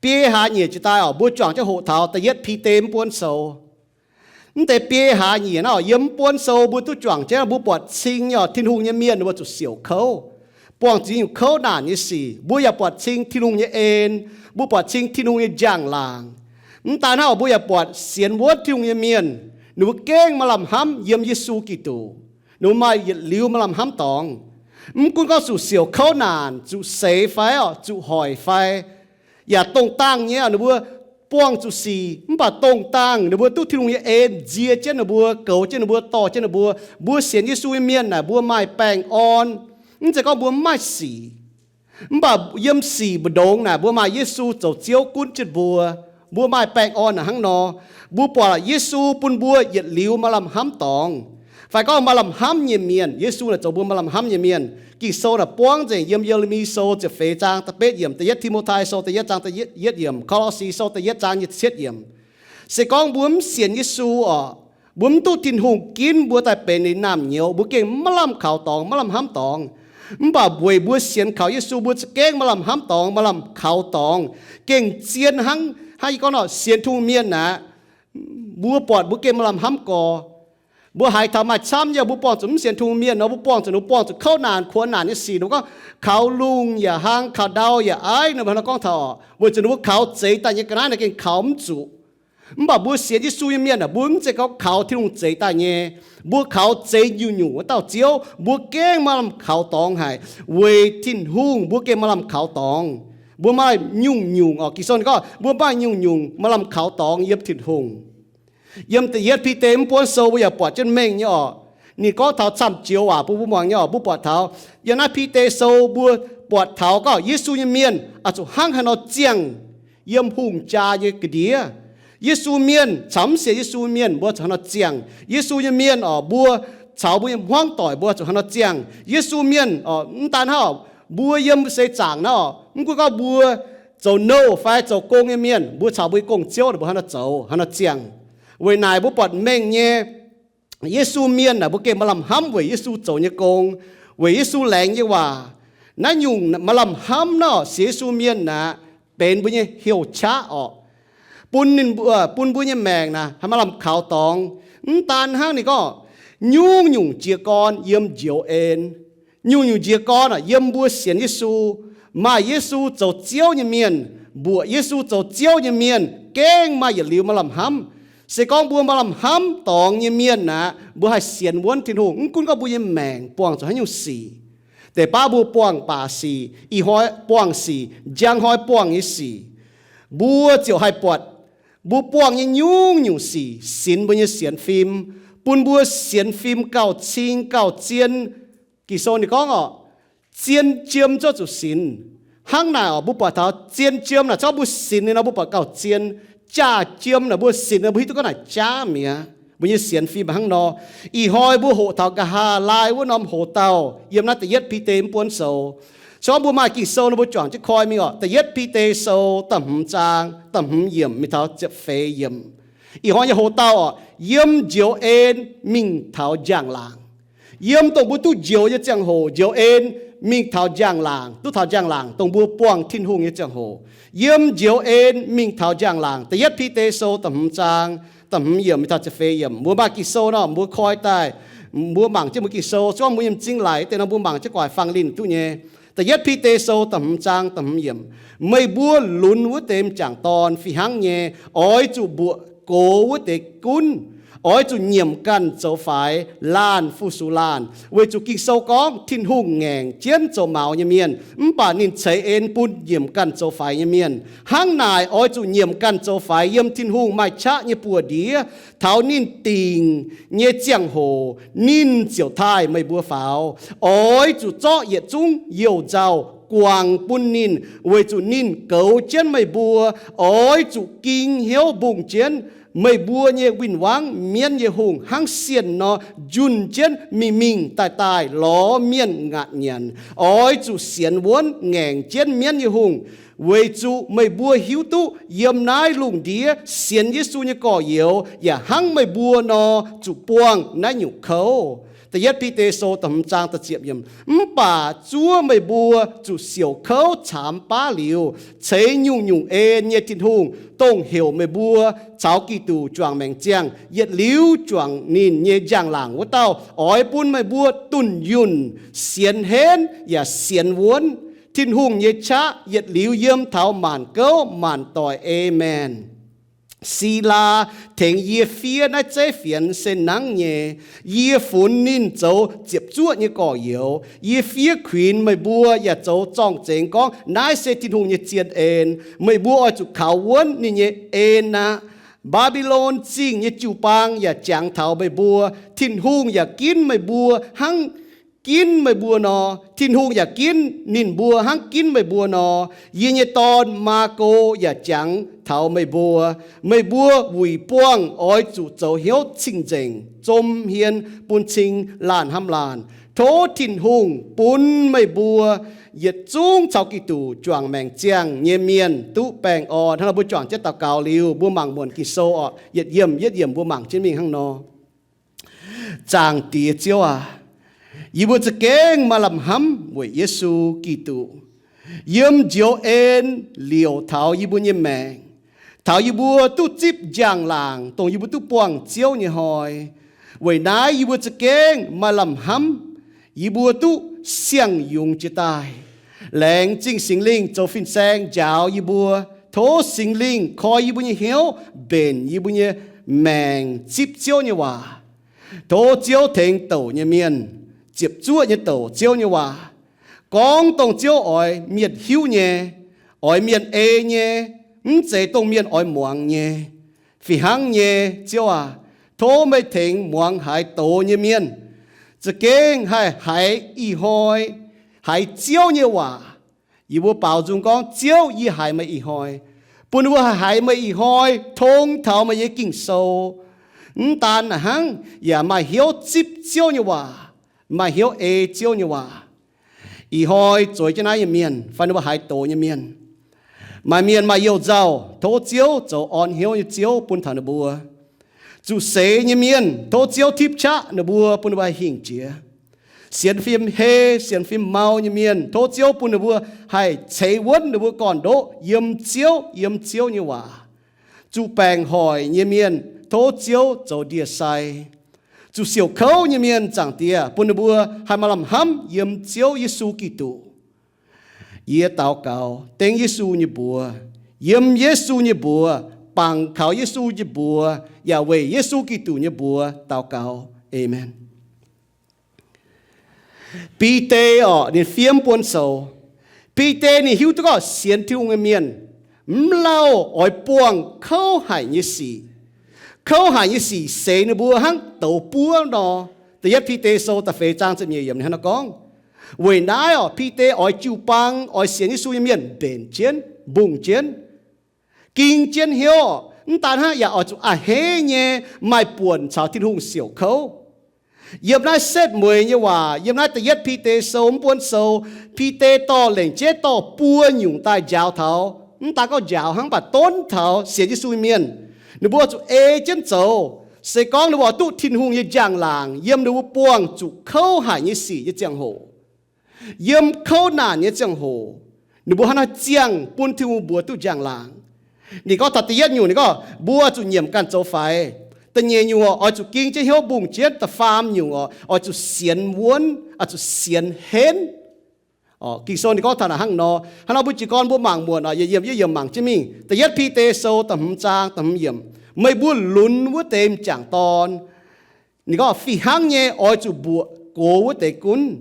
Biei hlaax nyieqc jiex daaih oc, mbuo juangc jienv hoqc taux da'yietv Bide mv buonv sou. Mv deix biei hlaax nyieqc naaiv oc, yiem mv buonv sou mbuo duqv juangc jienv, mbuo buatc cing nyei oc, Tin-Hungh nyei mienh ninh mbuo zuqc siouc kouv, buangh zuqc nyungc kouv naanc nyei sic. Mbuo yaac buatc cing Tin-Hungh nyei en, mbuo buatc cing Tin-Hungh nyei njang-laangc. Mv daan hnangv, mbuo yaac buatc sienx wuonv Tin-Hungh nyei mienh, ninh mbuo gengh maaih lamh hnamv yiem Yesu Giduc. Ninh mbuo maaih yietc liuz maaih lamh hnamv dorngx. Mv gunv gorngv zuqc siouc kouv naanc, zuqc seix fai oc, zuqc hoic fai, yaac dongh dangh nyei ninh mbuo buangh zuqc sic, mv baac dongh dangh ninh mbuo duqv Tin-Hungh nyei en nzie jienv ninh mbuo, goux jienv ninh mbuo, dorh jienv ninh mbuo. Mbuo sienx Yesu nyei mienh naaic mbuo maaih baengh orn. Mv zeiz gorngv mbuo mv maaih sic, mv baac yiem sic mbu'ndongx naaic mbuo maaih Yesu zoux Ziouv gunv jienv mbuo. Mbuo maaih baengh orn naaic hnangv nor. Mbuo buatc Yesu bun mbuo yietc liuz maaih lamh hnamv dorngx, fai gorngv maaih lamh hnamv nyei mienh. Yesu naaic zoux mbuo maaih lamh hnamv nyei mienh. Ging-Sou naaic buangv nzengc yiem Ye^le^mi Sou ziepc feix zaang da'betv yiemc, da'yietv Ti^mo^tai Sou da'yietv zaang da'yietv yiemc, Ko^lo^si Sou da'yietv zaang nyic ziepc cietv yiemc. Se gorngv mbuo mv sienx Yesu oc, mbuo mv duqv Tin-Hungh ginv mbuo daaih benx ninh naamh nyouz, mbuo gengh maiv lamh kaux dorngx, maiv lamh hnamv dorngx. Mv baac weic mbuo sienx kaux Yesu, mbuo za'gengh maaih lamh hnamv dorngx, maaih lamh kaux dorngx, gengh zien hnangv, hnangv yie gorngv nor, sienx Tin-Hungh mienh aqv, mbuo buatc mbuo gengh maaih lamh hnamv gorx. Mbuo haiz taux maaih camv nyei, mbuo buangh zuqc mv sienx Tin-Hungh mienh nor, mbuo buangh zuqc, ninh mbuo buangh zuqc kouv naanc kuonx naanc nyei sic, ninh mbuo gorngv kaux lungh yaac hlang, kaux ndau yaac aiv, ninh mbuo hnangv nor gorngv taux oc, weic zuqc ninh mbuo kaux zeix daaih nyei ga'naaiv naaic gengh kaux mv zuqc. Mv baac mbuo sienx Yesu nyei mienh aah, mbuo mv zeiz gorngv kaux Tin-Hungh zeix daaih nyei. Mbuo kaux zeix nyungc-nyungc wuov dauh Ziouv, mbuo gengh maaih lamh kaux dorngx haic. Weic Tin-Hungh mbuo gengh maaih lamh kaux dorngx. Mbuo maaih nyungc-nyungc oc, Ging-Sou ninh gorngv mbuo maaih nyungc-nyungc maaih lamh kaux dorngx yiem Tin-Hungh. Yiem da'yietv Bide mv buonv sou mbuo yaac buatc jienv mengh nyei oc. Ninh gorngv taux camv joux waac bun mbuo muangx nyei oc. Mbuo buatc taux yiem naaiv Bide Sou mbuo buatc taux gorngv Yesu nyei mienh oix zuqc hnangv haaix nor ziangh yiem hungh jaa nyei ga'ndiev. Yesu mienh caux mv sienx Yesu mienh mbuo zuqc haaix nor ziangh. Yesu nyei mienh oc, mbuo caux mbuo nyei hmuangv doic mbuo zuqc haaix nor ziangh. Yesu mienh oc, mv daan hnangv oc, mbuo yiem seix zaangc naaiv oc, mv gunv gorngv mbuo zoux nouh fai zoux gong nyei mienh, mbuo caux mbuo nyei gong-ziouv mbuo haaix nor zoux, haaix nor ziangh. Weic naaic mbuo buatc mengh nyei Yesu mienh naaic mbuo gengh maaih lamh hnamv weic Yesu zoux nyei gong, weic Yesu laengz nyei waac. Naaiv nyungc maaih lamh hnamv naaiv oc, sienx Yesu mienh naaic benx mbuo nyei heuc qaqv orqc, bun ninh mbuo, bun mbuo nyei maengc naaic haih maaih lamh kaux dorngx. Mv daan hnangv, ninh gorngv nyungc-nyungc jiez gorn yiem njoux en. Nyungc-nyungc jiez gorn aah, yiem mbuo sienx Yesu, maaih Yesu zoux Ziouv nyei mienh, mbuoqc Yesu zoux Ziouv nyei mienh gengh maaih yietc liuz maaih lamh hnamv. Se gorngv mbuo maaih lamh hnamv dorngx nyei mienh aqv, mbuo haih sienx wuonv Tin-Hungh, mv gunv gorngv mbuo nyei maengc buangh zuqc haaix nyungc sic. Deix baav mbuo buangh baac sic, ih hnoi buangh sic, njang hnoi buangh nyei sic. Mbuo ziouc haih buatc mbuo buangh nyei nyungc-nyungc sic sinx mbuo nyei sienx fim, bun mbuo sienx fim gauh cing gauh zien. Ging-Sou ninh gorngv orqc, zien jiem zuqc sinx. Hnangv naaic orqc, mbuo buatc taux zien jiem naaic, zorqv mbuo sinx ninh nor mbuo buatc gauh zien. Jaax jiem naaic mbuo sinx nor mbuo hiuv duqv gorngv naaic jaav mi'aqv. Mbuo nyei sienx fim hnangv nor. Ih hnoi mbuo hoqc taux nqa'haav laai wuov norm hoc-dauh yiem naaiv da'yietv Bide mv buonv sou. Se gorngv mbuo maaih Ging-Sou nor mbuo juangc jienv koi mingh orqc. Da'yietv Bide Sou da'hmz zaang da'hmz yiemc mingh taux ziepc feix yiemc. Ih hnoi nyei hoc-dauh orqc, yiem njoux en mingh taux njang-laangc. Yiem dongh mbuo duqv njoux nyei ziangh hoc, njoux en mingh taux njang-laangc, duqv taux njang-laangc dongh mbuo buangh Tin-Hungh nyei ziangh hoc. Yiem njoux en mingh taux njang-laangc. Da'yietv Bide Sou da'hmz zaang da'hmz yiemc mingh taux ziepc feix yiemc. Mbuo maaih Ging-Sou nor mbuo koi daaih, mbuo mangc jienv mbuo Ging-Sou. Se gorngv mbuo nyei m'zing laic deix nor mbuo mangc jienv gu'nguaaic fangx linh duqv nyei. Da'yietv Bide Sou da'hmz zaang da'hmz yiemc. Meih mbuo lunx wuov deix m'jangc dorn fih hnangv nyei, oix zuqc mbuoqc gox wuov deix gunv. Oix zuqc nyiemc ganh zoux faix, laanh fu-sux laanh, weic zuqc Ging-Sou gorngv Tin-Hungh ngaengc jienv zoux maux nyei mienh, mv baac ninh ceix en bun nyiemc ganh zoux faix nyei mienh. Hnangv naaic, oix zuqc nyiemc ganh zoux faix yiem Tin-Hungh maaih qaqv nyei buoz-ndiev. Taux ninh dingc nyei ziangh hoc, ninh ziouc taaih meih mbuo faaux. Oix zuqc zorqv yietc zungv youh nzauh guangc bun ninh, weic zuqc ninh goux jienv meih mbuo. Oix zuqc ging hnyouv mbungh jienv meih mbuo nyei win-wangv, mienv nyei hungh, hnangv sienh nor, njunh jienv mingh mingh daaih daaih lorz mienh ngaatc nyanc. Oix zuqc sienx wuonv ngaengc jienv mienv nyei hungh, weic zuqc meih mbuo hiuv duqv yiem naaiv lungh ndiev sienx Yesu nyei gorx-youz yaac hnangv meih mbuo nor zuqc buangh naaiv nyungc kouv. Da'yietv Bide Sou da'hmz zaang da'ziepc yiemc, mv baac zuov meih mbuo zuqc siouc kouv caamx baav liuz, ceix nyungc-nyungc en nyei Tin-Hungh, dongh heuc meih mbuo caux Giduc juangc maengc ziangh, yietc liuz juangc ninh nyei njang-laangc wuov dauh, oix bun meih mbuo dunh yunh, sienx henv yaac sienx wuonv. Tin-Hungh nyei qaqv yietc liuz yiem taux maanc gouv maanc doic. Aamen. Silaa tengx yie fiev naaiv zeiv fienx se nangv nyei. Yie funx ninh zoux ziepc zuoqv nyei gorx-youz. Yie fiev kuinx meih mbuo yaac zoux zorng-zengx gorngv naaiv se Tin-Hungh nyei zien en. Meih mbuo oix zuqc kaux wuonv ninh nyei en aqv. Mbaa^mbi^lon Zingh nyei jiu-baang yaac jangx taux meih mbuo. Tin-Hungh yaac ginv meih mbuo hnangv ginv meih mbuo nor. Tin-Hungh yaac ginv ninh mbuo hnangv ginv meih mbuo nor. Yie nyei dorn, Maako, yaac jangx taux meih mbuo. Meih mbuo wuic buangh oix zuqc zoux hnyouv cing-nzengc, zom hmien bun cing laanh hnamv laanh. Tov Tin-Hungh bun meih mbuo yietc zungv caux Giduc juangc maengc ziangh nyei mienh duqv baengh orn. Hnangv nor mbuo juangc jienv daux gaux liuz, mbuo mangc muonc Ging-Sou oc, yietc yiemc yietc yiemc mbuo mangc jienv mingh hnangv nor. Zaangc Diex Ziouv aac, yie mbuo za'gengh maaih lamh hnamv weic Yesu Giduc, yiem njoux en liouc taux yie mbuo nyei maengc, taux yie mbuo duqv zipv njang-laangc, dongh yie mbuo duqv buangh Ziouv nyei hnoi. Weic naaiv yie mbuo za'gengh maaih lamh hnamv, yie mbuo duqv siang-yungz jiez daaih. Laengz zingh Singx Lingh zoux fin-saeng njaaux yie mbuo. Tov Singx Lingh koi yie mbuo nyei hnyouv mbenc yie mbuo nyei maengc zipv Ziouv nyei waac. Tov Ziouv tengx douc nyei mienh ziepc zuoqv nyei douc Ziouv nyei waac, gorngv dongh Ziouv oix mienh hiuv nyei, oix mienh ei nyei, mv zeiz dongh mienh oix muangx nyei. Fih hnangv nyei, Ziouv aac, tov meih tengx muangx haaix doz nyei mienh za'gengh haih haiz ih hnoi, haiz Ziouv nyei waac. Yie mbuo baaux nzung gorngv, Ziouv, yie haiz meih ih hnoi. Bun ninh mbuo haih haiz meih ih hnoi, tong taux meih nyei Ging-Sou. Mv daan naaic hnangv, yaac maaih hnyouv zipv Ziouv nyei waac, maaih hnyouv ei Ziouv nyei waac. Ih hnoi zueiz jienv naaiv nyei mienh fai ninh mbuo haaix doz nyei mienh, maaih mienh maaih youh nzauh, tov Ziouv zoux orn hnyouv nyei Ziouv bun taux ninh mbuo. Zuqc seix nyei mienh, tov Ziouv tipv qaqv ninh mbuo, bun ninh mbuo haih hingh jiex. Sienx fim hei, sienx fim mau nyei mienh, tov Ziouv bun ninh mbuo haih ceix wuonv ninh mbuo gorn-ndoqv yiem Ziouv, yiem Ziouv nyei waac. Zuqc baengc hoic nyei mienh, tov Ziouv zoux ndie-sai. Zuqc siouc kouv nyei mienh, Zaangc Diex, bun ninh mbuo haih maaih lamh hnamv yiem Ziouv Yesu Giduc. Yie daux gaux dengv Yesu nyei mbuox, yiem Yesu nyei mbuox, bangc kaux Yesu nyei mbuox, yaac weic Yesu Giduc nyei mbuox daux gaux. Aamen. Bide orqc, ninh fiev mv buonv sou. Bide ninh hiuv duqv gorngv sienx Tin-Hungh nyei mienh mv lauh oix buangh kouv haic nyei sic. Kouv haic nyei sic seix ninh mbuo hnangv douz buov nor. Da'yietv Bide Sou da'feix zaang ziepc nyeic yiemc ninh hnangv naaiv gorngv. Weic naaiv orqc, Bide oix jiu-baang, oix sienx Yesu nyei mienh mbenc jienv, mbungh jienv, ging jienv hnyouv, mv daan hnangv, yaac oix zuqc a'hneiv nyei maaih buonc caux Tin-Hungh siouc kouv. Yiem naaiv setv mueiz nyei waac, yiem naaiv Da'yietv Bide Sou, mv buonv sou, Bide dorh lengc jeiv dorh buo nyungc daaih njaaux taux, mv daan gorngv njaaux hnangv, mv baac donv taux sienx Yesu nyei mienh. Ninh mbuo zuqc ei jienv zoux. Se gorngv ninh mbuo duqv Tin-Hungh nyei njang-laangc yiem ninh mbuo buangh zuqc kouv haic nyei sic nyei ziangh hoc, yiem kouv naanc nyei ziangh hoc, ninh mbuo hnangv naaiv ziangh bun Tin-Hungh mbuox duqv njang-laangc. Ninh gorngv taux da'yietv nyungc, ninh gorngv mbuo zuqc nyiemc ganh zoux faix. Da'nyeic nyungc orqc, oix zuqc ging jienv hnyouv mbungh jienv. Da'faam nyungc orqc, oix zuqc sienx wuonv, oix zuqc sienx henv. Ging-Sou ninh gorngv taux naaic hnangv nor. Hnangv nor mbuo jiez gorn mbuo mangc muonc orqc, yietc yiemc yietc yiemc mangc jienv mingh. Da'yietv Bide Sou da'hmz zaang da'hmz yiemc, meih mbuo lunx wuov deix m'jangc dorn, ninh gorngv fih hnangv nyei oix zuqc mbuoqc gox wuov deix gunv.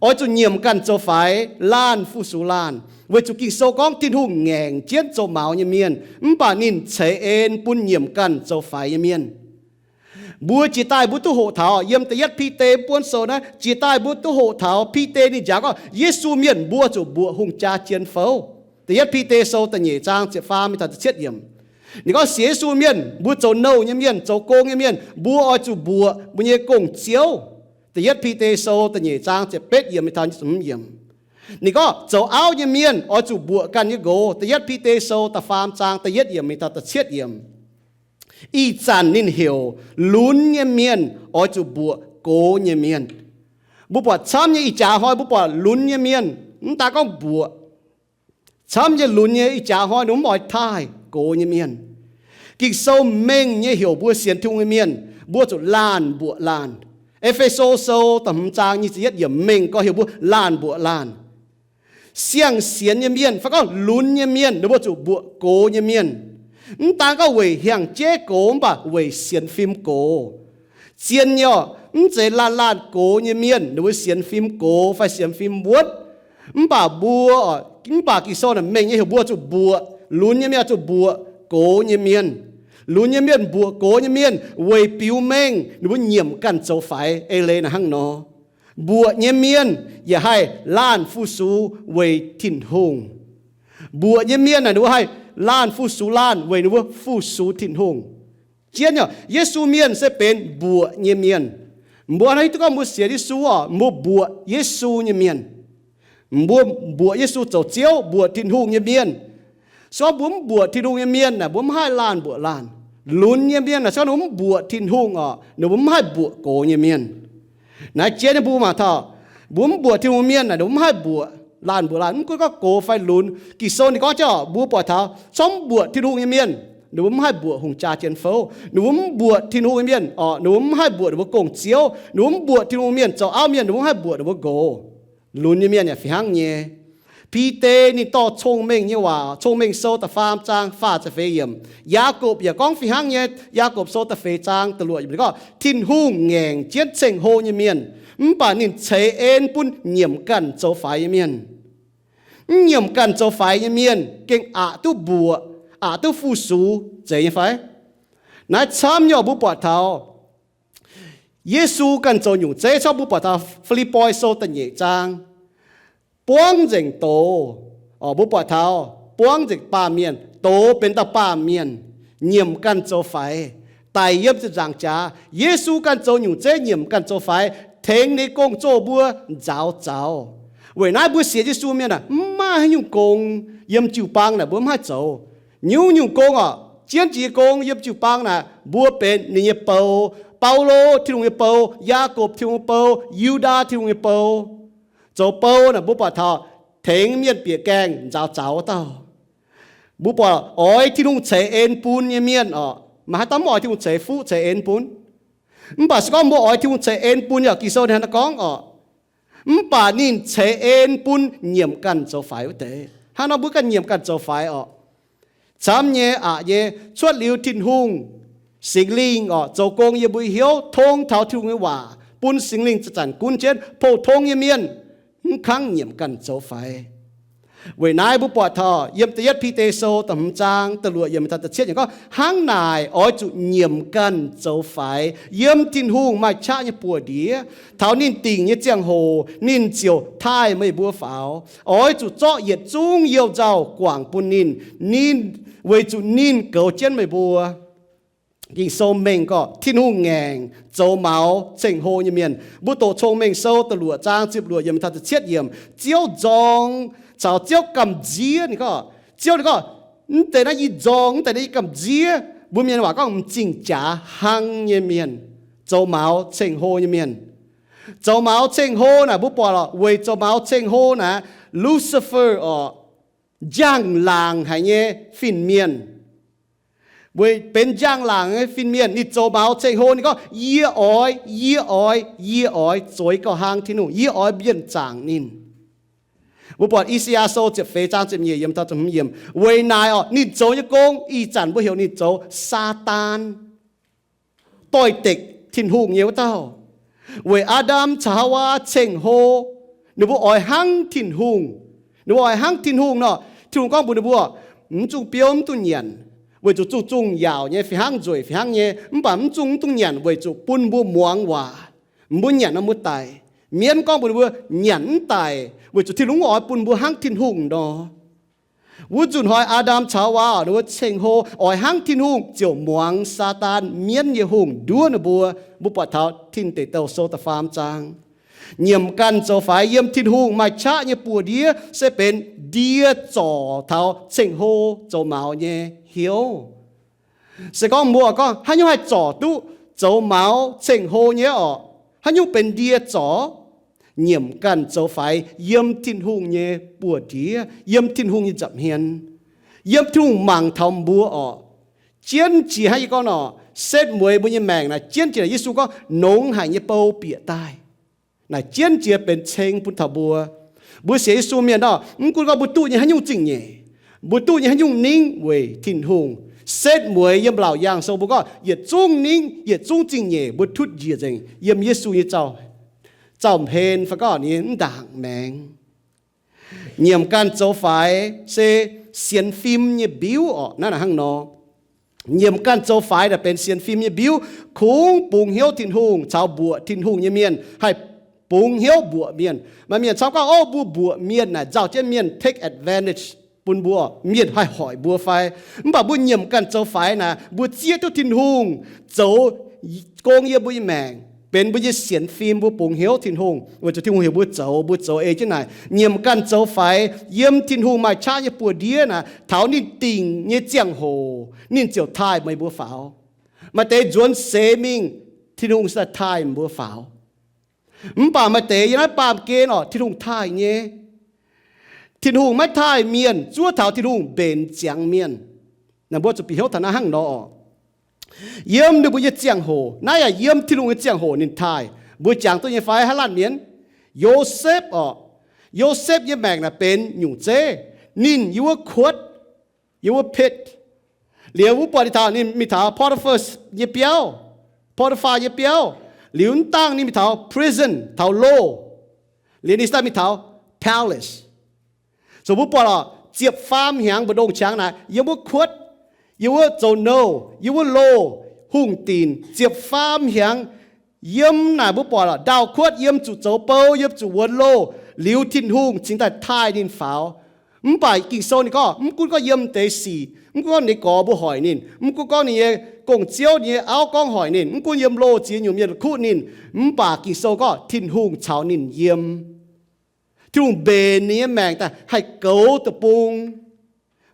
Oix zuqc nyiemc ganh zoux faix, laanh fu-sux laanh. Weic zuqc Ging-Sou gorngv Tin-Hungh ngaengc jienv zoux maux nyei mienh, mv baac ninh ceix en bun nyiemc ganh zoux faix nyei mienh. Mbuo jiex daaih mbuo duqv hoqc taux yiem Da'yietv Bide mv buonv sou naaiv, jiex daaih mbuo duqv hoqc taux Bide ninh njaaux gorngv Yesu mienh mbuo zuqc mbuoqc hungh jaa jien fouv. Da'yietv Bide Sou da'nyeic zaang ziepc faam mingh taux ziepc cietv yiemc. Ninh gorngv sienx Yesu mienh, mbuo zoux nouh nyei mienh, zoux gong nyei mienh, mbuo oix zuqc mbuoqc mbuo nyei gong-ziouv. Da'yietv Bide Sou da'nyeic zaang ziepc betv yiemc mingh taux hmz yiemc. Ninh gorngv zoux auv nyei mienh oix zuqc mbuoqc ganh nyei nqox. Da'yietv Bide Sou da'faam zaang da'yietv yiemc mingh taux da'cietv yiemc. Ih zanc ninh heuc lunx nyei mienh oix zuqc mbuoqc gox nyei mienh. Mbuo buatc camv nyei ih jaax hnoi mbuo buatc lunx nyei mienh, mv daan gorngv mbuoqc. Camv nyei lunx nyei ih jaax hnoi ninh mv oix taaih gox nyei mienh. Ging-Sou mengh nyei heuc mbuo sienx Tin-Hungh nyei mienh, mbuo zuqc laanh mbuoqc laanh. E^fe^so Sou da'hmz zaang nyic ziepc yietv yiemc mengh gorx heuc mbuo laanh mbuoqc laanh. Siang-sienx nyei mienh fai gorngv lunx nyei mienh, ninh mbuo zuqc mbuoqc gox nyei mienh. Mv daan gorngv weic hiaang-jeiv gox, mv baac weic sienx fim gox. Zien nyei orqc, mv zeiz laanh laanh gox nyei mienh ninh mbuo sienx fim gox fai sienx fim wuonv. Mv baac mbuo, mv baac Ging-Sou naaic mengh nyei heuc mbuo zuqc mbuoqc, lunx nyei mienh zuqc mbuoqc gox nyei mienh. Lunx nyei mienh mbuoqc gox nyei mienh weic biux mengh ninh mbuo nyiemc ganh zoux faix. Eix leiz naaic hnangv nor, mbuoqc nyei mienh yaac haih laanh fu-sux weic Tin-Hungh. Mbuoqc nyei mienh naaic ninh mbuo haih laanh fu-sux laanh weic ninh mbuo fu-sux Tin-Hungh. Jienv nyei, Yesu mienh se benx mbuoqc nyei mienh. Mbuo hnangv hiuv duqv gorngv mbuo sienx Yesu orqc, mbuo mbuoqc Yesu nyei mienh. Mbuo mbuoqc Yesu zoux Ziouv, mbuoqc Tin-Hungh nyei mienh. Se gorngv mbuo mv mbuoqc Tin-Hungh nyei mienh naaic, mbuo mv haih laanh mbuoqc laanh. Lunx nyei mienh naaic, se gorngv ninh mbuo mv mbuoqc Tin-Hungh orqc, ninh mbuo mv haih mbuoqc gox nyei mienh. Naaiv jiex nyei mbuo mangc taux, mbuo mv mbuoqc Tin-Hungh mienh naaic, ninh mbuo mv haih mbuoqc laanh mbuoqc laanh, mv gunv gorngv gox fai lunx. Ging-Sou ninh gorngv jienv orqc, mbuo buatc taux, se gorngv mv mbuoqc Tin-Hungh nyei mienh, ninh mbuo mv haih mbuoqc hungh jaa jien fouv. Ninh mbuo mv mbuoqc Tin-Hungh nyei mienh orqc, ninh mbuo mv haih mbuoqc ninh mbuo gong ziouv. Ninh mbuo mv mbuoqc Tin-Hungh mienh zoux auv mienh, ninh mbuo mv haih mbuoqc ninh mbuo nqox. Lunx nyei mienh yaac fih hnangv nyei. Bide ninh dorh cong-mengh nyei waac, Cong-Mengh Sou da'faam zaang faah ziepc feix yiemc, Yaakopv yaac gorngv fih hnangv nyei. Yaakopv Sou da'feix zaang da'luoqc yiemc gorngv, Tin-Hungh ngaengc jienv ceng-hlo nyei mienh, mv baac ninh ceix en bun nyiemc ganh zoux faix nyei mienh. Mv nyiemc ganh zoux faix nyei mienh gengh aqc duqv mbuoqc, aqc duqv fu-sux, zeiz nyei fai? Naaiv camv nyei orqc, mbuo buatc taux Yesu ganh zoux nyungc zeiv, se gorngv mbuo buatc taux Fi^lipv^poi Sou da'nyeic zaang, buangv nzengc doz. Orqc, mbuo buatc taux buangv nzengc baamh mienh, doz benx dauh baamh mienh, nyiemc ganh zoux faix, daic yiem ziepc nzaangc jaax. Yesu ganh zoux nyungc zeiv nyiemc ganh zoux faix, tengx ninh gong-zoh mbuo nzaaux zaux. Weic naaiv mbuo sienx Yesu mienh aah, mv maaih haaix nyungc gong yiem jiu-baang naaic mbuo mv haih zoux. Nyungc-nyungc gong orqc, jienv jiex gong yiem jiu-baang naaic mbuo benx ninh nyei bou. Baulo, Tin-Hungh nyei bou. Yaakopv, Tin-Hungh nyei bou. Yu^ndaa, Tin-Hungh nyei bou. Zoux bou naaic mbuo buatc taux tengx mienh bieqc gaengh nzaaux zaux wuov dauh. Mbuo buatc oix Tin-Hungh ceix en bun nyei mienh orqc, maaih haaix dauh mv oix Tin-Hungh ceix fuqv ceix en bun? Mv baac se gorngv mbuo oix Tin-Hungh ceix en bun, yaac Ging-Sou ninh hnangv naaiv gorngv orqc, mv baac ninh ceix en bun nyiemc ganh zoux faix wuov deix. Hnangv nor mbuo ganh nyiemc ganh zoux faix orqc. Camv nyei aqc nyei, cuotv liuz Tin-Hungh, Singx Lingh orqc, zoux gong yiem mbuo hnyouv, tong taux Tin-Hungh nyei waac, bun Singx Lingh zanc-zanc gunv jienv, pou-tong nyei mienh mv kangv nyiemc ganh zoux faix. Weic naaiv mbuo buatc taux yiem da'yietv Bide Sou da'hmz zaang da'luoqc yiemc taux da'cietv yiemc gorngv, hnangv naaic oix zuqc nyiemc ganh zoux faix yiem Tin-Hungh maaih qaqv nyei buoz-ndiev. Taux ninh dingc nyei ziangh hoc ninh ziouc taaih meih mbuo faaux. Oix zuqc zorqv yietc zungv youh nzauh guangc bun ninh, ninh, weic zuqc ninh goux jienv meih mbuo. Ging-Sou mengh gorngv Tin-Hungh ngaengc zoux maux ceng-hlo nyei mienh. Mbuo doqc Cong-Mengh Sou da'luoqc zaang ziepc luoqc yiemc taux da'cietv yiemc, Ziouv nzorng caux Ziouv gamh nziev ninh gorngv, Ziouv ninh gorngv, mv deix naaiv yie nzorng, mv deix naaiv yie gamh nziev. Mbuo mienh waac gorngv m'zing jaax hnangv nyei mienh, zoux maux ceng-hlo nyei mienh. Zoux maux ceng-hlo naaic mbuo buatc lorqc, weic zoux maux ceng-hlo naaic, Lucifer orqc, njang-laangc haic nyei fin-mienh. Weic benx njang-laangc nyei fin-mienh, ninh zoux maux ceng-hlo, ninh gorngv, Yie oix, yie oix, yie oix zueiz gauh hlang Tin-Hungh, yie oix mienh zaangc ninh. Mbuo buatc I^saa^yaa Sou ziepc feix zaang ziepc nyeic yiemc taux ziepc hmz yiemc. Weic naaic orqc, ninh zoux nyei gong ih zanc mbuo heuc ninh zoux Saadaan, doix-dekc Tin-Hungh nyei wuov dauh. Weic Aa^ndam caux Haawaa ceng-hlo, ninh mbuo oix hnangv Tin-Hungh. Ninh mbuo oix hnangv Tin-Hungh nor, Tin-Hungh gorngv mbuox ninh mbuo, mv zungh biouv mv dungx nyanc, weic zuqc zungh zungh yaauc nyei fih hnangv nzueic fih hnangv nyei. Mv baac mv zungh mv dungx nyanc weic zuqc bun mbuo muangx waac, mbuo nyanc nor mbuo daic. Mienv gorngv mbuox ninh mbuo, nyanc mv daic, weic zuqc Tin-Hungh mv oix bun mbuo hnangv Tin-Hungh nor. Wuov nzunc hnoi Aa^ndam caux Haawaa ninh mbuo ceng-hlo oix hnangv Tin-Hungh ziouc muangx Saadaan, mienv nyei hungh, nduov ninh mbuo. Mbuo buatc taux Tin Deic Douh Sou da'faam zaang. Nyiemc ganh zoux faix yiem Tin-Hungh maaih qaqv nyei buoz-ndiev se benx ndie zorc taux ceng-hlo zoux maux nyei hnyouv. Se gorngv mbuo gorngv haaix nyungc haih zorc duqv zoux maux ceng-hlo nyei orqc, Haaix nyungc benx ndie zorc? Nyiemc ganh zoux faix yiem Tin-Hungh nyei buoz-ndiev, yiem Tin-Hungh nyei nza'hmien, yiem Tin-Hungh mangc taux mbuo orqc. Jienv jiex hnangv yie gorngv nor, setv mueiz mbuo nyei maengc naaic jienv jiex naaic Yesu gorngv nongx haic nyei bou bieqc daaih. Naaic jienv jiex benx ceng bun taux mbuo. Mbuo sienx Yesu mienh nor, mv gunv gorngv mbuo duqv nyei haaix nyungc zingh nyeic, mbuo duqv nyei haaix nyungc ningv weic Tin-Hungh, setv mueiz yiem Laauc Yaangh Sou mbuo gorngv yietc zungv ningv, yietc zungv zingh nyeic mbuo tutv njiec nzengc yiem Yesu nyei zaux, zaux hmben fai gorngv ninh mv ndaangc maengx. Nyiemc ganh zoux faix se sienx fim nyei mbiuv orqc. Naaiv naaic hnangv nor, nyiemc ganh zoux faix naaic benx sienx fim nyei mbiuv, kungx bungx hnyouv Tin-Hungh caux mbuoqc Tin-Hungh nyei mienh haih bungx hnyouv mbuoqc mienh. Maaih mienh camv gorngv, ov, mbuo mbuoqc mienh naaic nzauh jienv mienh take advantage bun mbuo, mienh haih hoic mbuo fai? Mv baac mbuo nyiemc ganh zoux faix naaic, mbuo zieqv duqv Tin-Hungh zoux gong yiem mbuo nyei maengc, benx mbuo nyei sienx fim, mbuo bungx hnyouv Tin-Hungh weic zuqc Tin-Hungh heuc mbuo zoux, mbuo zoux ei jienv naaic. Nyiemc ganh zoux faix yiem Tin-Hungh maaih qaqv nyei buoz-ndiev naaic, taux ninh dingc nyei ziangh hoc ninh ziouc taaih meih mbuo faaux. Maaih deix nzuonx seix mingh, Tin-Hungh se taaih mbuo faaux. Mv baac maaih deix yiem naaiv baamh gen orqc, Tin-Hungh taaih nyei. Tin-Hungh maiv taaih mienh zuov taux Tin-Hungh mbenc ziangx mienh. Naaic mbuo zuqc bieqc hnyouv taux naaiv hnangv nor orqc. Yiem ninh mbuo nyei ziangh hoc, naaiv yaac yiem Tin-Hungh nyei ziangh hoc ninh taaih. Mbuo jangx duqv nyei fai, haaix laanh mienh? Yosepv orqc. Yosepv nyei maengc naaic benx nyungc zeiv. Ninh yiem wuov kuotv, yiem wuov pit. Liuz mbuo buatc ninh taux, ninh mingh taux Potiphar nyei biauv, Potiphar nyei biauv. Liuz mv dangh ninh mingh taux prison, taux loh. Liuz ninh daaih mingh taux palace. So mbuo buatc orqc, ziepc faam hnyangx mbu'ndongx qangx naaic, yiem wuov kuotv, yiem wuov zoux nouh, yiem wuov loh, hungh dinc, ziepc faam hnyangx. Yiem naaic mbuo buatc orqc, ndau-kuotv yiem zuqc zoux bou, yiem zuqc wuonx loh, liuz Tin-Hungh cingx daaih taaih ninh faaux. Mv baac Ging-Sou ninh gorngv, mv gunv gorngv yiem deix sic, mv gunv gorngv ninh gorx mbuo hoic ninh, mv gunv gorngv ninh nyei gong-ziouv, ninh nyei auv gorngv hoic ninh, mv gunv yiem loh ziex nyungc mienh kuv ninh, mv baac Ging-Sou gorngv Tin-Hungh caux ninh yiem. Tin-Hungh mbenc ninh nyei maengc daaih haih goux deic-bung.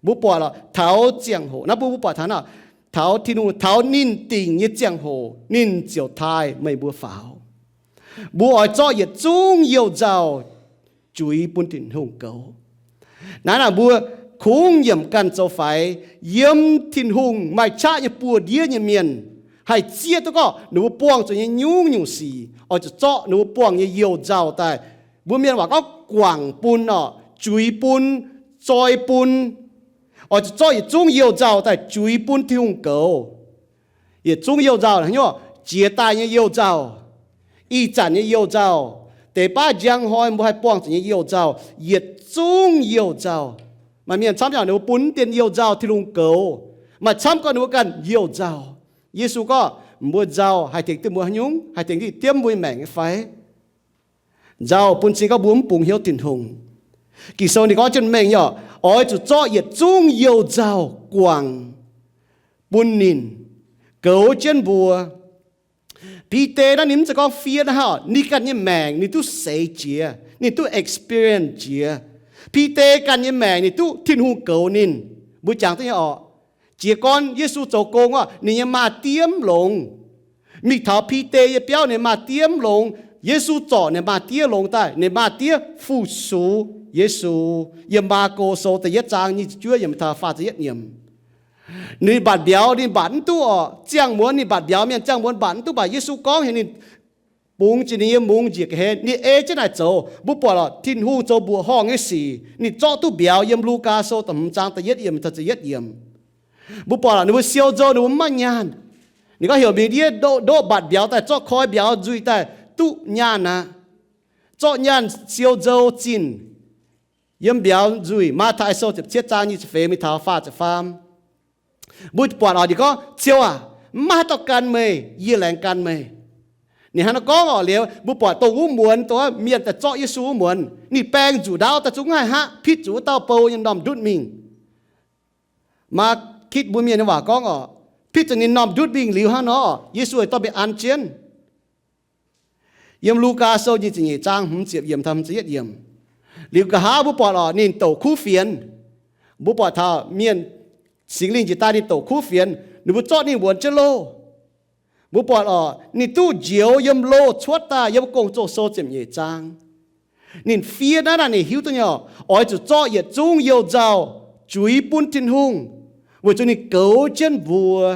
Mbuo buatc lorqc, taux ziangh hoc naaiv mbuo, mbuo buatc taux naaiv, taux Tin-Hungh, taux ninh dingc nyei ziangh hoc ninh ziouc taaih meih mbuo faaux. Mbuo oix zorqv yietc zungv youh nzauh juix bun Tin-Hungh goux. Naaiv naaic mbuo kungx nyiemc ganh zoux faix yiem Tin-Hungh maaih qaqv nyei buoz-ndiev nyei mienh, haih zieqv duqv gorngv ninh mbuo buangh zuqc nyei nyungc-nyungc sic, oix zuqc zorqv ninh mbuo buangh nyei youh nzauh daaih. Mbuo mienh waac gorngv guangc bun orqc, juix bun, zoi bun. Oix zuqc zorqv yietc zungv youh nzauh daaih juix bun Tin-Hungh goux. Yietc zungv youh nzauh haaix nyungc? Jiex daaih nyei youh nzauh, ih zanc nyei youh nzauh, deix baav njang hnoi mbuo haih buangh zuqc nyei youh nzauh, yietc zungv youh nzauh. Maaih mienh camv yaac ninh mbuo bun dien youh nzauh Tin-Hungh goux. Maaih camv gorngv ninh mbuo ganh youh nzauh. Yesu gorngv mbuo nzauh haih tengx duqv mbuo haaix nyungc? Haih tengx duqv diemv mbuo nyei maengc nyei fai? Nzauh bun cing gorngv mbuo mv bungx hnyouv Tin-Hungh. Ging-Sou ninh gorngv jienv mengh nyei orqc, oix zuqc zorqv yietc zungv youh nzauh guangc bun ninh, goux jienv mbuo. Bide naaiv ninh mv zeiz gorngv fiev naaiv hnangv, ninh ganh nyei maengc ninh duqv seix jiex, ninh duqv experience jiex. Bide ganh nyei maengc ninh duqv Tin-Hungh goux ninh. Mbuo jangx duqv nyei orqc. Jiez gorn Yesu zoux gong orqc, ninh nyei maa-diev mv longx. Mingh taux Bide nyei biauv ninh maa-diev mv longx. Yesu zorc ninh maa-diev longx daaih, ninh maa-diev fu-sux Yesu. Yiem Maako Sou da'yietv zaang nyic ziepc juov yiemc taux faah ziepc yietv yiemc. Ninh mbatc mbiauz ninh mbatc mv duqv orqc. Ziangh muonz ninh mbatc mbiauz mienh, ziangh muonz mbatc mv duqv, mv baac Yesu gorngv heuc ninh bungx jiex ninh nyei mungz njiec ga'hlen, ninh ei jienv naaic zoux. Mbuo buatc lorqc, Tin-Hungh zoux mbuoqc horngh nyei sic, ninh zorqv duqv mbiauz yiem Lugaa Sou da'hmz zaang da'yietv yiemc taux ziepc yietv yiemc. Mbuo buatc lorqc, ninh mbuo siou nzou ninh mbuo mv maaih nyaanh. Ninh gorngv heuc mingh ndiev ndoqv, ndoqv mbatc mbiauz daaih, zorqv koi mbiauz nzuih daaih duqv nyaanh aqv. Zorqv nyaanh siou nzou zinh. Yiem mbiauz nzuih, Matv^taai Sou ziepc cietv zaang nyic ziepc feix mingh taux faah ziepc faam. Mbuo buatc orqc, ninh gorngv, Ziouv aac, mv maaih haaix dauh gan meih, yie laengz gan meih. Ninh hnangv naaiv gorngv orqc liuz, mbuo buatc dongh wuov muonz, dongh wuov mienh daaih zorqv Yesu wuov muonz, ninh baeng nzuqc ndaauv daaih zungv mv haih hngaqv, pitv zuqc wuov dauh bou nyei m'normh ndutv mingh. Maa kitv mbuo mienh nyei waac gorngv orqc, pitv zuqc ninh m'normh ndutv mingh liuz hnangv nor, Yesu dorh mingh an jienv. Yiem Lugaa Sou nyic ziepc nyeic zaang hmz ziepc yiemc taux hmz ziepc yietv yiemc. Liuz nqa'haav mbuo buatc orqc, ninh douc kuv fienx. Mbuo buatc taux mienh, Singx Lingh njiec daaih ninh douc kuv fienx, ninh mbuo zorqv ninh wuonx jienv loh. Mbuo buatc oc, ninh duqv njoux yiem Loz cuotv daaih yiem Gong-Zoh sou ziepc nyeic zaang. Ninh fiev naaiv daaih ninh hiuv duqv nyei oc, oix zuqc zorqv yietc zungv you-nzauh juix bun Tin-Hungh, weic zuqc ninh goux jienv mbuo.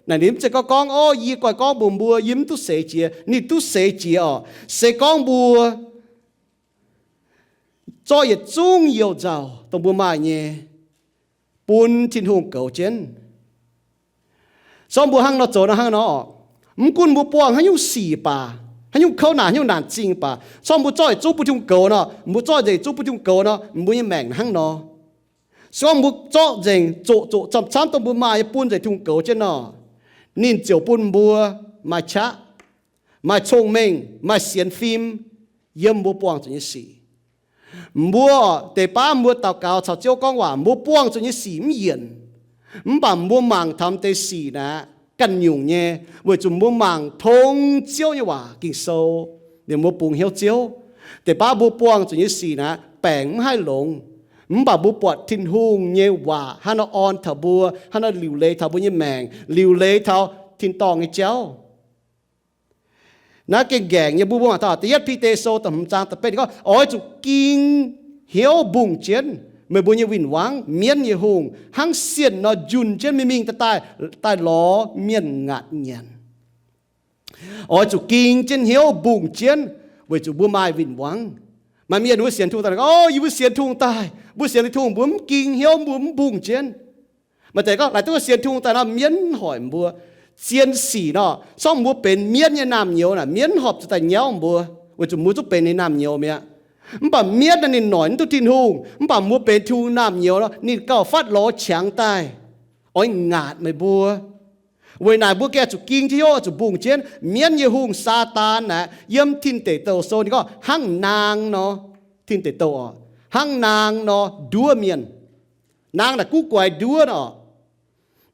Naaic ninh mv zeiz gorngv gorngv, Orv, yie guai gorngv mbuox mbuo, yie mv duqv seix jiex. Ninh duqv seix jiex oc. Se gorngv mbuo zorqv yietc zungv you-nzauh dongh mbuo maaih nyei bun Tin-Hungh goux jienv, se gorngv mbuo hnangv nor zoux nor, hnangv nor oc, mv gunv mbuo buangh haaix nyungc sic baac, haaix nyungc kouv naanc, haaix nyungc naanc zingh baac, se gorngv mbuo zorqv yietc zungv bun Tin-Hungh goux nor, mbuo zorqv nzengc zungv bun Tin-Hungh goux nor, mbuo nyei maengc hnangv nor. Se gorngv mbuo zorqv nzengc zoqc zoqc camv-camv dongh mbuo maaih nyei bun nzengc Tin-Hungh goux jienv nor, ninh ziouc bun mbuo maaih qaqv, maaih cong-mengh, maaih sienx fim yiem mbuo buangh zuqc nyei sic. Mbuo deix baav mbuo daux gaux caux Ziouv gorngv waac, mbuo buangh zuqc nyei sic mv yienc, mv baac mbuo mangc taux deix sic naaic ganh nyungc nyei, weic zuqc mbuo mangc tong Ziouv nyei waac Ging-Sou, ninh mbuo bungx hnyouv Ziouv. Deix baav mbuo buangh zuqc nyei sic naaic baengc mv haih longx, mv baac mbuo buatc Tin-Hungh nyei waac hnangv nor orn taux mbuo, hnangv nor liuc leiz taux mbuo nyei maengc, liuc leiz taux tin-dorngh nyei jauv. Naaiv gengh nqaengc nyei, mbuo mbuo mangc taux da'yietv Bide Sou da'hmz zaang da'betv gorngv, oix zuqc ging hnyouv mbungh jienv meih mbuo nyei win-wangv, mienv nyei hungh, hnangv sienh nor njunh jienv mingh mingh daaih daaih, daaih lorz mienh ngaatc nyanc. Oix zuqc ging jienv hnyouv mbungh jienv, weic zuqc mbuo maaih win-wangv. Maaih mienh mbuo sienx Tin-Hungh daaih, O, yie mbuo sienx Tin-Hungh daaih, mbuo sienx Tin-Hungh, mbuo mv ging hnyouv, mbuo mv mbungh jienv. Maaih deix gorngv, Laaic duqv sienx Tin-Hungh daaih nor, mienv hoic mbuo. Zien sic nor, se gorngv mbuo benx mienv nyei naamh nyouz naaic, mienv horpc zuqc daaih nyauv mbuo, weic zuqc mbuo zungv benx ninh naamh nyouz mi'aqv. Mv baac mienv naaic ninh noic mv duqv Tin-Hungh, mv baac mbuo benx Tin-Hungh naamh nyouz nor, ninh gauh fatv lorz qangx daaih oix ngaatc meih mbuo. Weic naaic mbuo gengh zuqc ging jienv hnyouv, oix zuqc mbungh jienv mienv nyei hungh, Saadaan naaic. Yiem Tin Deic Douh Sou ninh gorngv hnangv naang nor, Tin Deic Douh oc, hnangv naang nor nduov mienh. Naang naaic guv guaix nduov nor.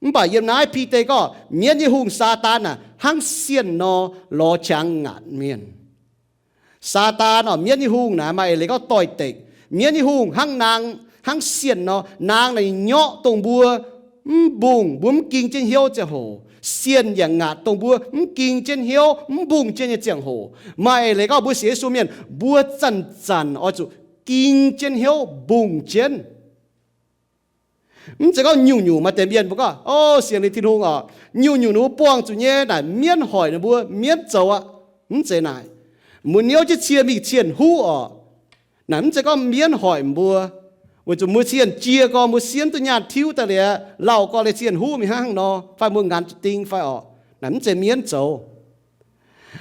Mv baac yiem naaiv Bide gorngv mienv nyei hungh, Saadaan naaic, hnangv sienh nor lorz qangx ngaatc mienh. Saadaan oc, mienv nyei hungh naaic maaih eix leiz gorngv doix-dekc. Mienv nyei hungh hnangv naang, hnangv sienh nor. Naang naaic ninh nyorqv dongh mbuo mv mbungh, mbuo mv ging jienv hnyouv ziangh hoc. Sienh yaac ngaatc dongh mbuo mv ging jienv hnyouv, mv mbungh jienv nyei ziangh hoc. Maaih eix leiz gorngv mbuo sienx Yesu mienh, mbuo zanc-zanc oix zuqc ging jienv hnyouv mbungh jienv. Mv zeiz gorngv nyungc-nyungc maaih deix mienh mbuo gorngv, O, sienx liuz Tin-Hungh oc, nyungc-nyungc ninh mbuo buangh zuqc nyei naaic mienv hoic ninh mbuo, mienv zoux aqv. Mv zeiz naaic. Mbuo niouv jienv cie mingh cien huv oc. Naaic mv zeiz gorngv mienv hoic mbuo, weic zuqc mbuo cien jie gorx, mbuo siemv duqv nyaanh tiuv daaih liuz, lauh gorx liuz cien huv mingh hnangv haaix nor, fai mbuo nganx jiex ding fai oc. Naaic mv zeiz mienv zoux.